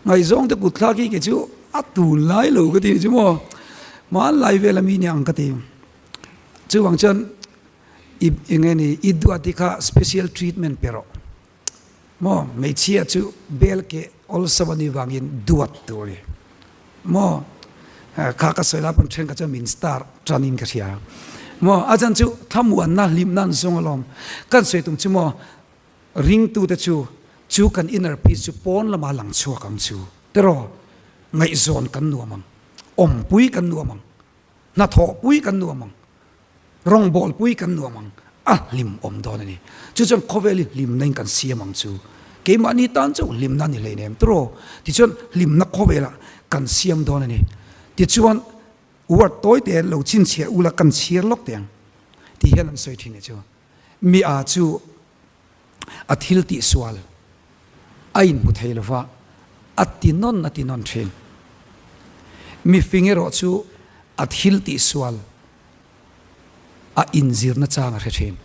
Ngaihzawng te kut thlak hi kei chu a tun lai lo ka ti ni chu maw. Hmanlai vel ami ni ang ka ti. Chuvang chuan i enge ni i duat hi kha special treatment pe rawh. Maw hmeichhia chu bel keh awlsam a nih vangin duat tur a ni. Maw kha ka sawi lai pawn thenkhat chuan min star tanin ka hria. Maw a chan chu thlamuanna hlimna an zawng alawm. Kan sawi tum chu maw ringtute chu chu kan inner peace chu pawn lama lang chhuak ang chu tiraw ngaihzawn kan nuam ang, awmpui kan nuam ang. Hnathawhpui kan nuam ang, rawngbawlpui kan nuam ang, a hlim awm dawn a ni. Chu chuan khawvel hi hlimna in kan siam ang chu. Keimahni tan chauh hlimna a ni hleinem tiraw? Tichuan hlimna khawvelah kan siam dawn a ni. Tichuan word tawi te lo chhinchhiah ula kan chhiar lawk teh ang tih hian an sawi thin e chu. Mi a chu a thil tih sual a inhmu thei lo va, a ti nawn a ti nawn thin. Mifing erawh chu a thil tih sual a inzirna chang a hre thin.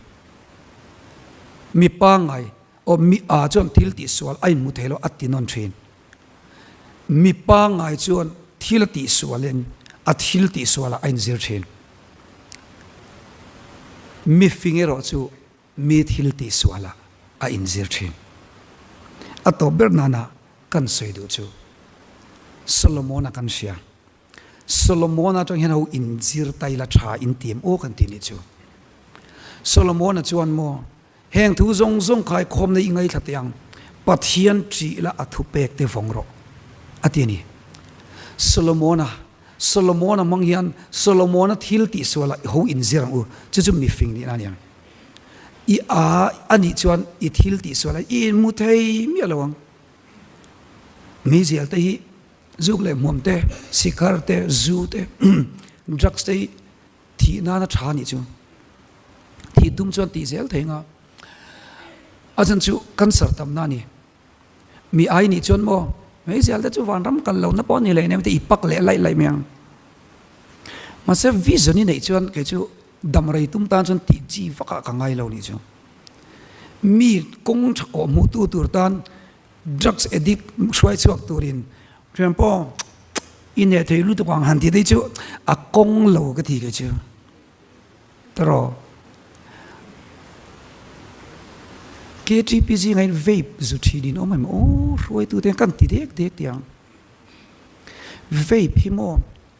Mi pangngai aw mi a chuan thil tih sual a inhmu thei lo a ti nawn thin. Mi pangngai chuan thil a tih sualin a thil tih sualah a inzir thin. Mifing erawh chu Mi thil tih sualah a inzir thin. A tawp ber nana kan sawi duh chu Solomona kan hria. Solomona atang hian ho inzir ta ila tha in ti em aw kan ti nih chu. Solomona chuan maw heng thu zawng zawng khai khawmna i ngaithla teh ang, Pathian ṭih la a thupek te vawng rawh a ti a ni. Solomona Solomona hmang hian Solomona thil tih sualah ho inzir ang u, chu chu mifing nihna a ni ang. I a a nih chuan i thil tih sual a i inhmu thei miah lo ang. Meizial te hi zuk leh hmuam te, sikhar te, zu te, drugs te hi thih nana tha a nih chu. Thih tum chuan tih zel thei nga. A chhan chu cancer tamna a ni. Mi ai nih chuan maw meizial te chu vanram kal lohna pawh a ni leh nem te i pak leh laih laih mai ang. Mahse vision i neih chuan kei chu dam rei tum tan chuan tih chi vak ah ka ngai lo nih chu. Mi kawng tha kawh hmuh tu tur tan drugs addict hruai chhuak turin thian pawh i neh thei lutuk ang han tih te chu a kawng lo ka ti kei chu. Tiraw? KTP zingah hian vape zu thin in awm em? Aw hruaitute hian kan ti dek dek tih ang. Vape hi maw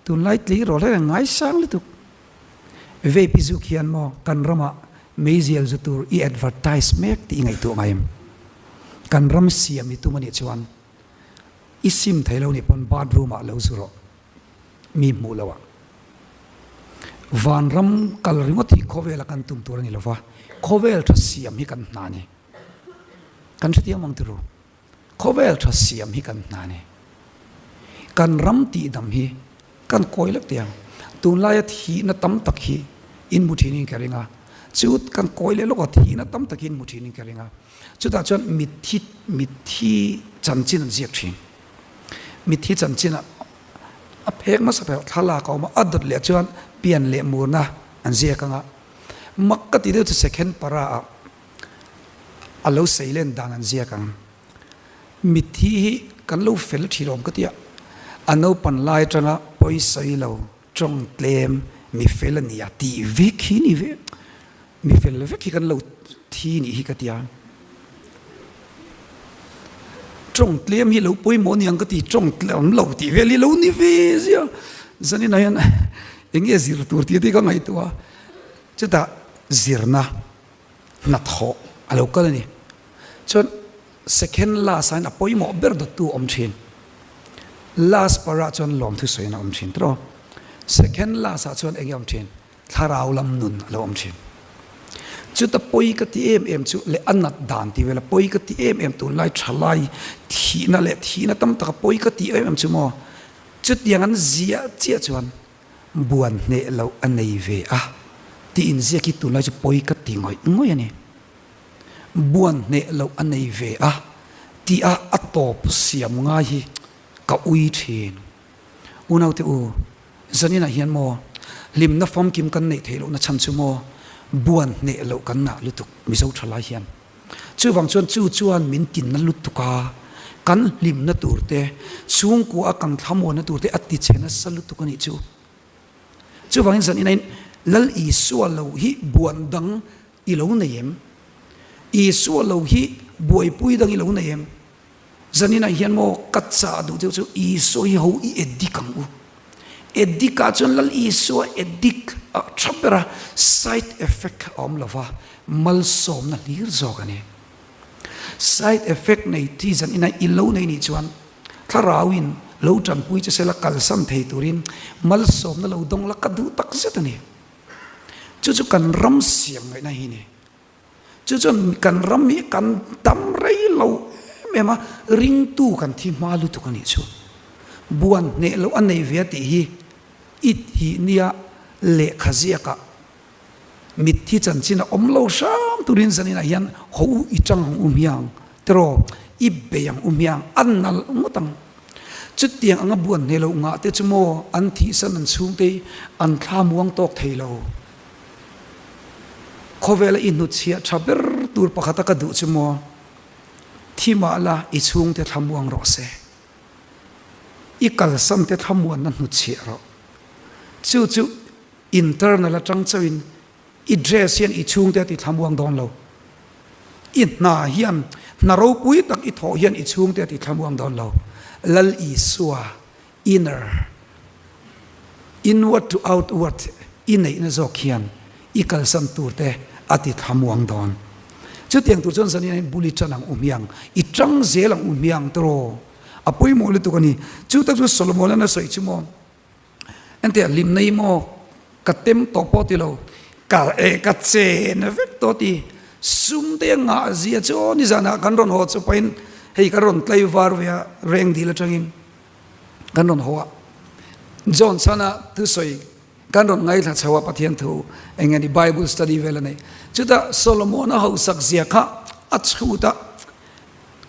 tunlai tleirawl hian an ngaisang lutuk. Vape hi zuk hian maw kan ramah meizial zu tur i advertise mek tih i ngaihtuah ngai em? Kan ram siam i tum anih chuan i sim thei lo nih pawn bathroom ah lo zu rawh. Mi hmuh loh ah. Vanram kal ringawt hi khawvela kan tum tur a ni lova, khawvel tha siam hi kan hna a ni. Kan hrethiam ang turu. Khawvel tha siam hi kan hna a ni. Kan ram tihdam hi kan kawi lek teh ang. Tunlaia thihna tam tak hi in hmu thinin ka ring a. Chu kan kawi leh lawk a, thihna tam tak hi in hmu thinin ka ring a. Chutah chuan mitthi mitthi chanchin an ziak thin. Mitthi chanchinah a phek hmasa ber thlalak a awm a, a dawt leh chuan pian leh murna an ziak ang a. Mak ka ti deuh chu second para ah a lo sei len dan an ziak ang. Mitthi hi kan lo fel thin awm ka ti a, a naupan lai atanga pawisawi lo tawng tlem mi fel a ni a tih vek hi ni ve, mi fel vek hi kan lo thi nih hi ka ti a. Tawng tlem hi lo pawimawh ni ang ka ti, tawng tlem lo tih vel hi lo ni ve zia. Zaninah hian eng nge zir tur tih te ka ngaihtuah a, chutah zirna hnathawh a lo kal a ni. Chuan second last ah hian a pawimawh ber dawttu a awm thin. Last parah chuan lawmthu sawiin a awm thin tawh. Second last ah chuan eng nge a awm thin? Thlarau lam nun a lo awm thin. Chuta pawi ka ti em em chu leh a nat dan ti vela pawi ka ti em em tunlai thalai thihna leh thihna tam taka pawi ka ti em em chu maw chutiang an ziah chiah chuan buan hneh loh a nei ve a tih inziak hi tunlai chu pawi ka ti ngawih ngawih a ni. Buan hneh loh a nei ve a tih a a tawp siam ngai hi ka ui thin. Unaute u, zaninah hian maw hlimna famkim kan neih theih lohna chhan chu maw buan hneh loh kan ngah lutuk Mizo thalai hian. Chuvang chuan chu chuan min tinna lutuk a, kan hlimna tur te, chhungkua a kan thlamuanna tur te a ti chhe nasa lutuk a nih chu. Chuvangin zaninah hian Lal Isua lo hi buan dang i lo nei em? Isua lo hi buaipui dang i lo nei em? Zaninah hian maw ka chah duh deuh chu Isua hi ho i eddik ang u. Eddik ah chuan Lal Isua eddik a tha ber a, side effect a awm lo va, malsawmna hlir zawk a ni. Side effect nei thi zaninah i lo nei nih chuan thlarauin lo tanpui che sela kalsan thei turin malsawmna lo dawng la ka duh tak zet a ni. Chu chu kan ram siam ngaihna hi a ni. Chu chuan kan ram hi kan dam rei lo em em a, ringtu kan thi hma lutuk a nih chu. Buan hneh loh a nei ve a tih hi i thih nia lehkha ziakah mitthi chanchin a awm lo hram turin zaninah hian ho u i tang ang u hmiang tiraw i bei ang u hmiang a nalh ngawt ang. Chutiang anga buan hneh loh ngah te chu maw an thihsan an chhungte hi an thla muang tawk thei lo. Khawvela i hnutchhiah tha ber tur pakhata ka duh chu maw? Thi mah la i chhungte thlamuang rawh se. I kalsante thlamuanna hnutchhiah rawh. Chu chu internal atang chauhin i dress hian i chhungte a ti thlamuang dawn lo. I hna hian hna ropui tak i thawh hian i chhungte a ti thlamuang dawn lo. Lal Isua inner, inward to outward, i neihna zawk hian i kalsan turte a ti thlamuang dawn. Chutiang tur chuan zanin hian bul i tan ang u hmiang, i tang zel ang u hmiang tawh a pawimawh lutuk a ni. Chu tak chu Solomon-a'n a sawi chu maw, Entia hlimna hi maw ka tem tawh pawh ti lo, ka eh ka chen vek tawh ti. Sum te a ngah zia chu aw nizanah kan rawn haw chu pahin hei kan rawn tlaivar ve a rengdil atangin. Kan rawn haw a, John chhana thusawi kan rawn ngaithla chho a Pathian thu eng nge ni Bible study vel a nei. Chutah Solomon-a hausak zia kha a chhut a,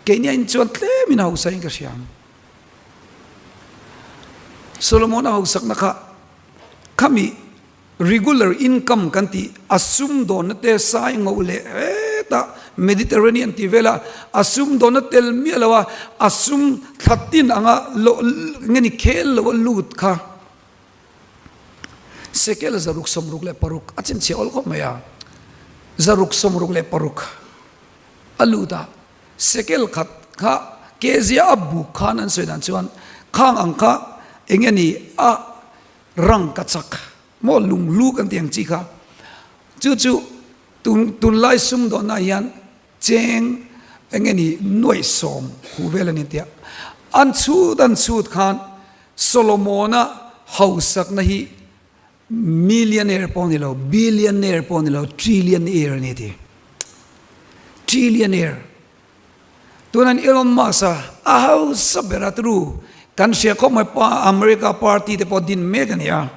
keini ain chuan tlemin a hausa in ka hria ang. Solomon-a hausakna kha khami Regular income kan tih a sumdawnna te sai ngo leh hetah Mediterranean tih vela a sumdawnna tel miah lo a, a sum thla tin anga lo nge ni khel lo a lut kha sekel 666 a chhinchhiah awl khawp mai a, 666 a lut a, sekel khat kha kezia a buk khan an sawi dan chuan khang ang kha eng nge ni a Rang ka chak maw lunghlu kan tih ang chi kha chu chu tun tunlai sumdawnah hian cheng eng nge ni nuaih sawm hu vel a ni tia an chhut an chhut khan Solomona hausakna hi millionaire pawh ni lo billionaire pawh ni lo trillionaire a ni ti trillionaire Tunan Elon Musk-a a hausa ber a turu kan hria khawp mai pa America party te pawh din mek a ni a,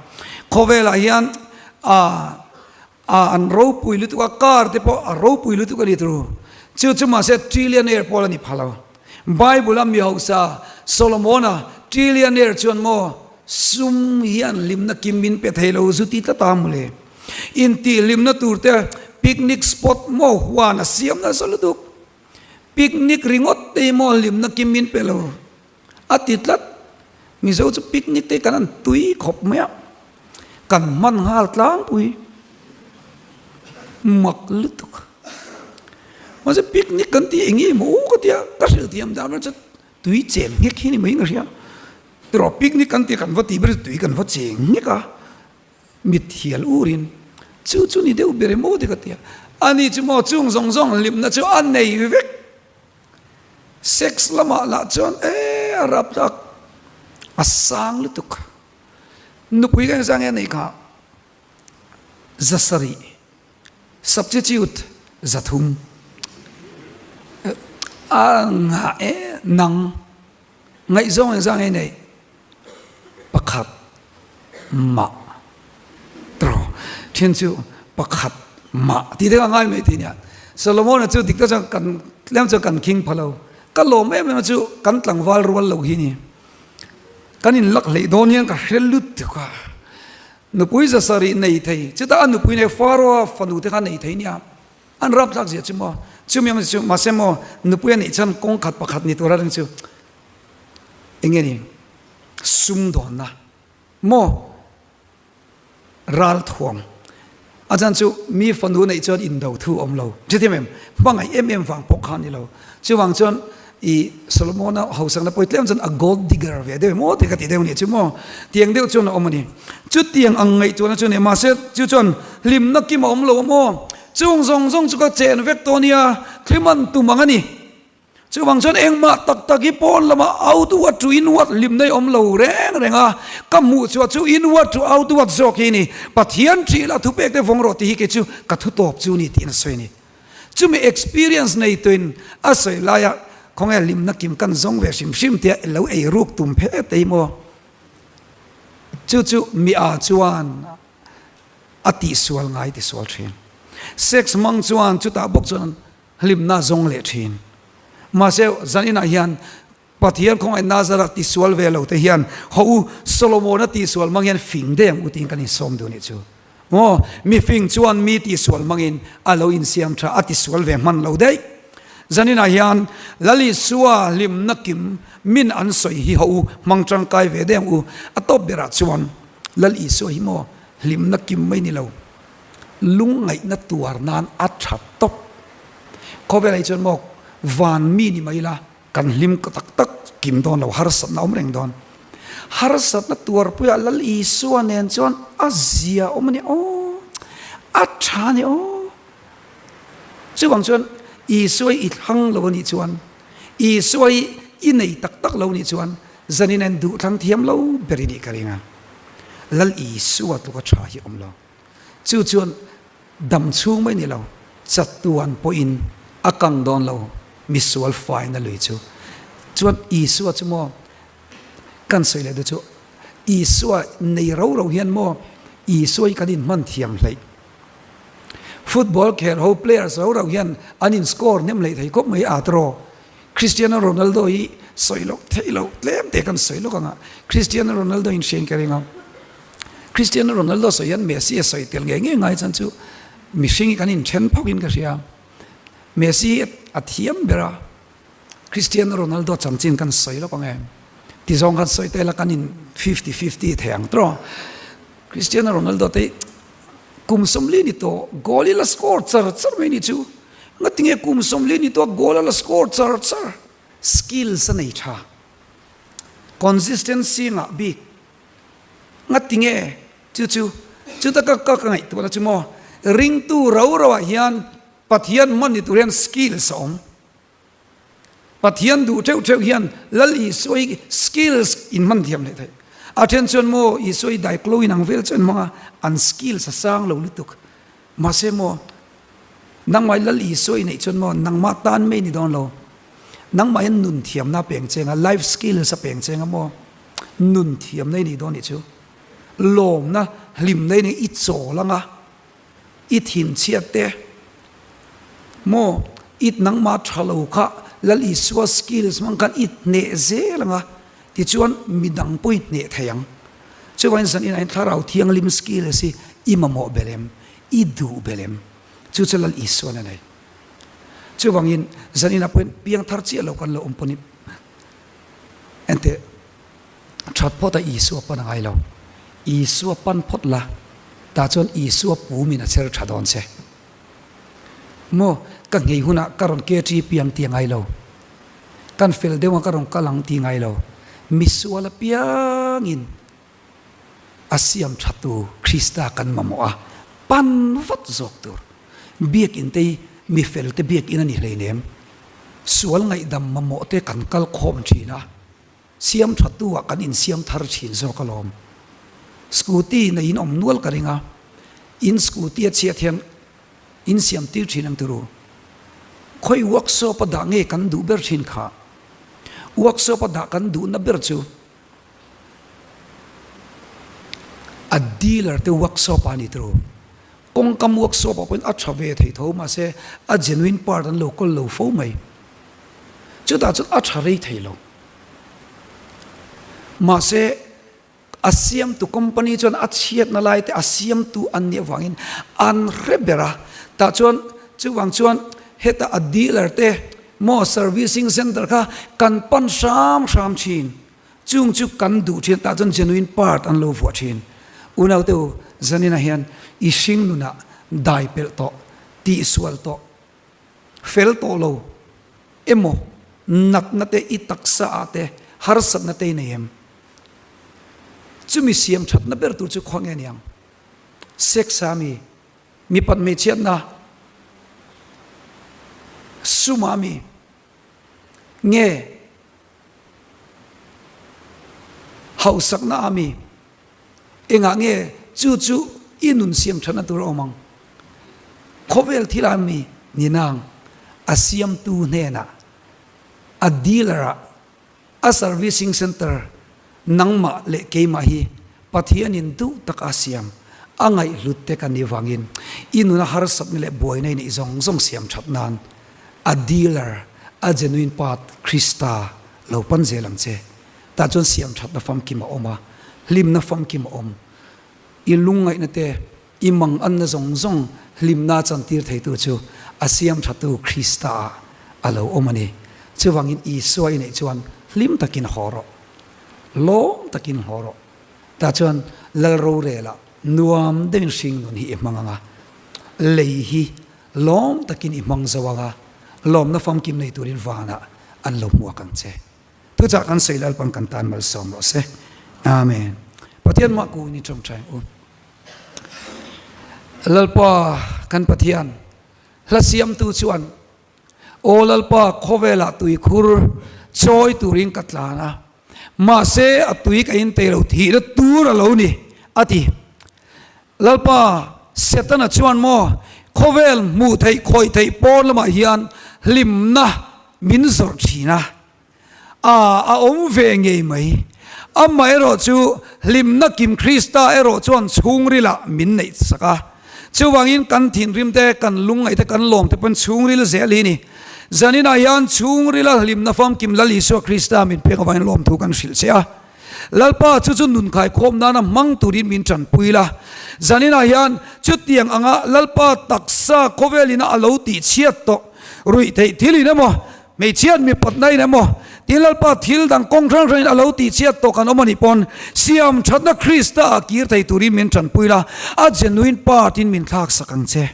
khawvelah hian a a an ropui lutuk a car te pawh a ropui lutuk a ni turu chu chu mahse trillionaire pawh la ni pha lo. Bible a mi hausa Solomon-a trillionaire chuan maw sum hian hlimna kim min pe thei lo zu ti tlat a mawle. Intihhlimna tur te picnic spot maw huan a siam nasa lutuk. Picnic ringawt te hi maw hlimna kim min pe lo a ti tlat. Mizo chu picnic te hi kan han tui khawp mai a, kan hman nghal tlangpui mak lutuk. Mahse picnic kan tih eng nge maw u ka tia ka hrilh thiam dan ber chu tui cheng nghek hi ni mai ka hria. Tiraw picnic kan tih kan va tih ber chu tui kan va cheng nghek a. Mit hial urin, Chu chu ni deuh ber emaw ti ka ti a. Ani chu maw chung zawng zawng hlimna chu a nei vek. Sex lamah lah chuan e a rap tak a sang lutuk. Nupui ka engzah nge a neih kha? Zasarih. Substitute 300 a ngah e nang ngaihzawng engzah nge nei pakhat mah tro then chu pakhat mah ti te ka ngai mai ti nia Solomon chu dik ta chuan kan tlem chuan kan khing phalo ka lawm em em chu kan tlangval rual lo hi ni kan in lak hleih dawn hian ka hre lutuk a Nupui 700 nei thei, chutah a nupui nei Faro-a fanu te kha nei thei nia. An rapthlak zia chu maw? Chumi ang chu mahse maw nupui a neih chuan kawng khat pakhat ni tura ring chu eng nge ni? Sumdawnna maw? Ralthuam. A chan chu mi fanu neih chuan indo thu awm lo. Hrethiam em? Hmangaih em em vang pawh kha a ni lo. Chuvang chuan i Solomona hausakna pawi tlem chuan a gold digger ve deuh emaw tih ka ti deuh nih chu maw. Tiang deuh chuan a awm a ni. Chutiang ang ngaihtuahna chu a ni. Mahse chu chuan hlimna kim a awm lo a maw? Chung zawng zawng chu ka chen vek tawh a nia, thlim an tum ang a ni. Chuvang chuan engmah tak tak hi pawn lamah outward to inward hlimna hi awm lo reng reng a, ka hmuh chhuah chu inward to outward zawk hi a ni. Pathian ṭih la thupek te vawng rawh tih hi kei chu ka thu tawp chu a ni tiin a sawi a ni. Chumi experience nei tuin a sawi laia khawnge hlimna kim kan zawng ve hrim hrim tia lo ei ruk tum phet te hi maw? Chu chu mi a chuan a tihsual ngai tisual ṭhin. Sex hmang chuan chutah bawk chuan hlimna zawng leh thin. Mahse, zaninah hian Pathian khawngaih Nazareth tisual ve lo te hian haw u, Solomona tihsual hmang hian fing deuh ang u tiin kan insawm duh nih chu. Maw, mi fing chuan mi tihsual hmangin a lo insiam tha, a tisual ve hman lo daih. Zaninah hian Lal Isua hlimna kim min an sawi hi haw u, hmang tangkai ve deuh ang u. A tawp berah chuan Lal Isua hi maw hlimna kim mai ni lo. Lungngaihna tuar nan a tha tawp. Khawvel ah hi chuan maw van mi ni mai ila kan hlim tak tak kim dawn lo, harsatna awm reng dawn. Harsatna tuarpuiah Lal Isua nen chuan a zia awm a ni aw, a tha a ni aw. Chuvang chuan Isua hi i thlang lo a nih chuan, Isua hi i nei tak tak lo a nih chuan zanin en duh thlang thiam lo ber i nih ka ring a. Lal Isua tluka tha hi awm lo. Chu chuan dam chhung mai ni lo, chatuan pawhin a kang dawn lo misual faina lui chu. Chuan Isua chu maw kan sawi leh duh chu Isua nei ro ro hian maw Isua hi kan inhman thiam hleih. Football khel ho players ro ro hian an in score hnem hleih thei khawp mai a tiraw. Cristiano Ronaldo hi sawi loh theih loh tlem te kan sawi lawk ang a, Cristiano Ronaldo in hriain ka ring a, Cristiano Ronaldo sawi hian Messi a sawi tel ngei ngei ngai chuan chu mihring hi kan inthen phawk in ka hria, Messi a thiam ber a, Cristiano Ronaldo chanchin kan sawi lawk ang e, ti zawng khan sawi ta ila kan in fifty fifty thei ang tawh, Cristiano Ronaldo te hi kum 40 ni tawh goal hi la score char char mai ni chu. Ngatinge kum 40 ni tawh goal a la score char char. Skills a nei tha. Consistency ngah bik. Ngatinge chu chu chuta ka ka ngaihtuahna chu maw ringtu ro ro ah hian Pathian hman ni tur hian skills a awm. Pathian duh theuh theuh hian Lal Isua hi skills in hman thiam leh theih. A then chuan maw Isua hi daiklo in ang vel chuan hmang a, an skills a sang lo lutuk. Mahse maw nangmah Lal Isua i neih chuan maw nangmah tan mai ni dawn lo. Nangmah hian nun thiamna a peng cheng a, life skills a peng cheng a maw nun thiamna i nih dawn nih chu. Lawmna, hlimna i neih i chawl ang a. I thinchhiat te maw i nangmah tha lo kha Lal Isua skills hmang khan i hneh zel ang a, tichuan midang pawh i hneh thei ang. Chuvangin zan inah hian Thlarau Thianghlim skills hi i mamawh belh em? I duh belh em? Chu chu Lal Isuan a nei. Chuvangin zan inah pawhin piangthar chiah lo kan lo awm pawhin enteh. That phawt a Isua pan a ngai lo. Isua pan phawt la, tah chuan Isua pumin a cher tha dawn che. Maw, ka nghei hunah ka rawn ke ṭi piang ti a ngai lo. Kan fel deuh ang ka rawn kal ang ti ngai lo. Misual apiangin a siam thatu Krista kan mamawh a, pan vat zawk tur. Biakinn te hi mi felte biakinn a ni hleinem. Sual ngaihdam mamawh te kan kal khawm thin a. Siam tha tu ah kan insiam thar thin zawk alawm. Scooty nei in awm nual ka ring a, in scooty a chhiat hian Insiam tir thin ang turu. Khawi workshop a dah nge kan duh ber thin kha? Workshop a dah kan duhna ber chu a dealer te workshop ah a ni turu. Kawngkam workshop ah pawhin a tha ve thei tho mahse a genuine part an lo kawl lo fo mai. Chutah chuan a tha rei thei lo. Mahse A siamtu company chuan a chhiatna lai te a siamtu an nih avangin an hre ber a, tah chuan chuvang chuan heta a dealer te maw servicing center kha kan pan hram hram thin, chung chu kan duh thin tah chuan genuine part an lo vuah thin. Unaute u, zaninah hian i hring nunah dai pelh tawh, tihsual tawh, fel tawh lo emaw natna te i taksa ah te harsatna te i nei em? Chumi siam thatna ber tur chu khaw nge niang? Sex a mi, mipat hmeichhiatna, sum a mi nge hausakna a mi? Engah nge chu chu i nun siam thatna tur a awm ang? Khawvel thil a mi ni nang a siamtu hnenah a dealer ah A servicing centre nangmah leh keimah hi Pathianin duh taka a siam, a ngaihhlut te kan nih vangin i nuna harsatna leh buaina i neih zawng zawng siam that nan a dealer, a genuine part Krista lo pan zel ang che. Tah chuan siam thatna famkim a awm a, hlimna famkim a awm. I lungngaihna te I manganna zawng zawng hlimna chantir theitu chu a siamthatu Krista-ah a lo awm a ni. Chuvangin Isua i neih chuan hlim takin haw rawh. Lawm takin haw rawh. Tah chuan Lal rorelah nuam deuhin hring nun hi i hmang ang a, lei hi lawm takin i hmang zo ang a, lawmna famkim nei turin vanah an lo hmuak ang che. Thuchah kan sawi Lalpan kan tan malsawm rawh se. Amen. Pathian mah ku in i tawngtai ang u. Lalpa kan Pathian, hla siamtu chuan, Aw Lalpa, khawvelah tuikhur chawi turin ka tlan a, mahse a tui ka intei lo thihna tur a lo ni, a ti. Lalpa, Setana chuan maw khawvel hmuh theih khawih theih pawn lamah hian hlimna min zawrh thin a, A, a awm ve ngei mai. Amaherawh chu hlimna kim Krista erawh chuan chhungrilah min neih sak a. Chuvangin kan thinrim te, kan lungngaih te, kan lawm te pawn chhungril zel hi ni. Zaninah hian chhungrila hlimna famkim Lal Isua Krista min pek avangin lawmthu kan hrilh che a. Lalpa chu chu nunkhai khawm nana hmang turin min tanpui la. Zaninah hian chutiang anga Lalpa taksa khawvelina a lo tihchhiat tawh ruih theih thilin emaw, Hmeichhiat mipatna in emaw tin Lalpa thil dang kawng hrang hrangin a lo tihchhiat tawh kan awm a nih pawn siam thatna Krista ah kir thei turin min tanpui la, a genuine part in min thlak sak ang che.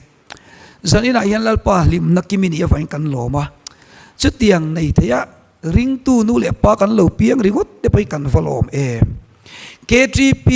Zan inah hian Lalpa hlimna kim i nih avangin kan lawm a, chutiang nei theia ringtu nu leh pa kan lo piang ringawt te pawhin kan va lawm em. KTP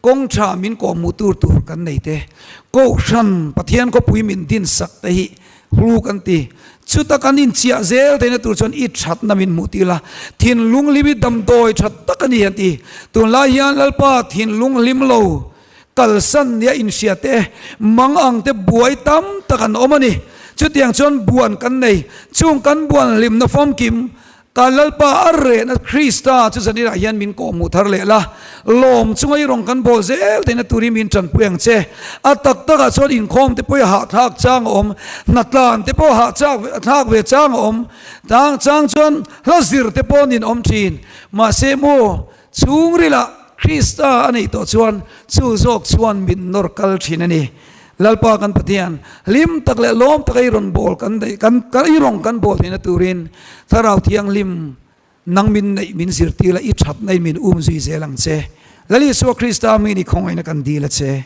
kawng tha min kawhhmuh tur tur kan nei te, Kohhran Pathian khawpui min din sak te hi Hlu kan ti. Chuta kan inchiah zel theihna tur chuan i thatna min hmuh tir la, thinlung hlim hi damdawi tha tak a ni an ti. Tunlai hian Lalpa thinlung hlim lo kalsan nia inhria te, mang ang te buai tam tak an awm a ni. Chutiang chuan buan kan nei. Chung kan buan hlimna famkim Ka Lalpa a rehna Krista chu zanirah hian min kawhhmuh thar leh la, lawm chunga i rawn kan bawl zel theihna turin min tanpui ang che. A tak takah chuan inkhawm te pawh i hahthlak chang a awm, hnatlan te pawh hahthlak thlak ve chang a awm, tang chang chuan hla zir te pawh nin awm thin. Mahse maw, chhungrilah Krista a neih tawh chuan chu zawk chuan min nawr kal thin a ni. Lalpa kan Pathian, hlim tak leh lawm taka i rawn bawl kan neih kan i rawn kan bawl theihna turin Thlarau Thianghlim nang min neih min zirtir la i thatna in min um zui zel ang che. Lal Isua Krista hmingin i khawngaihna kan dil a che.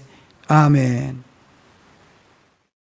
Amen.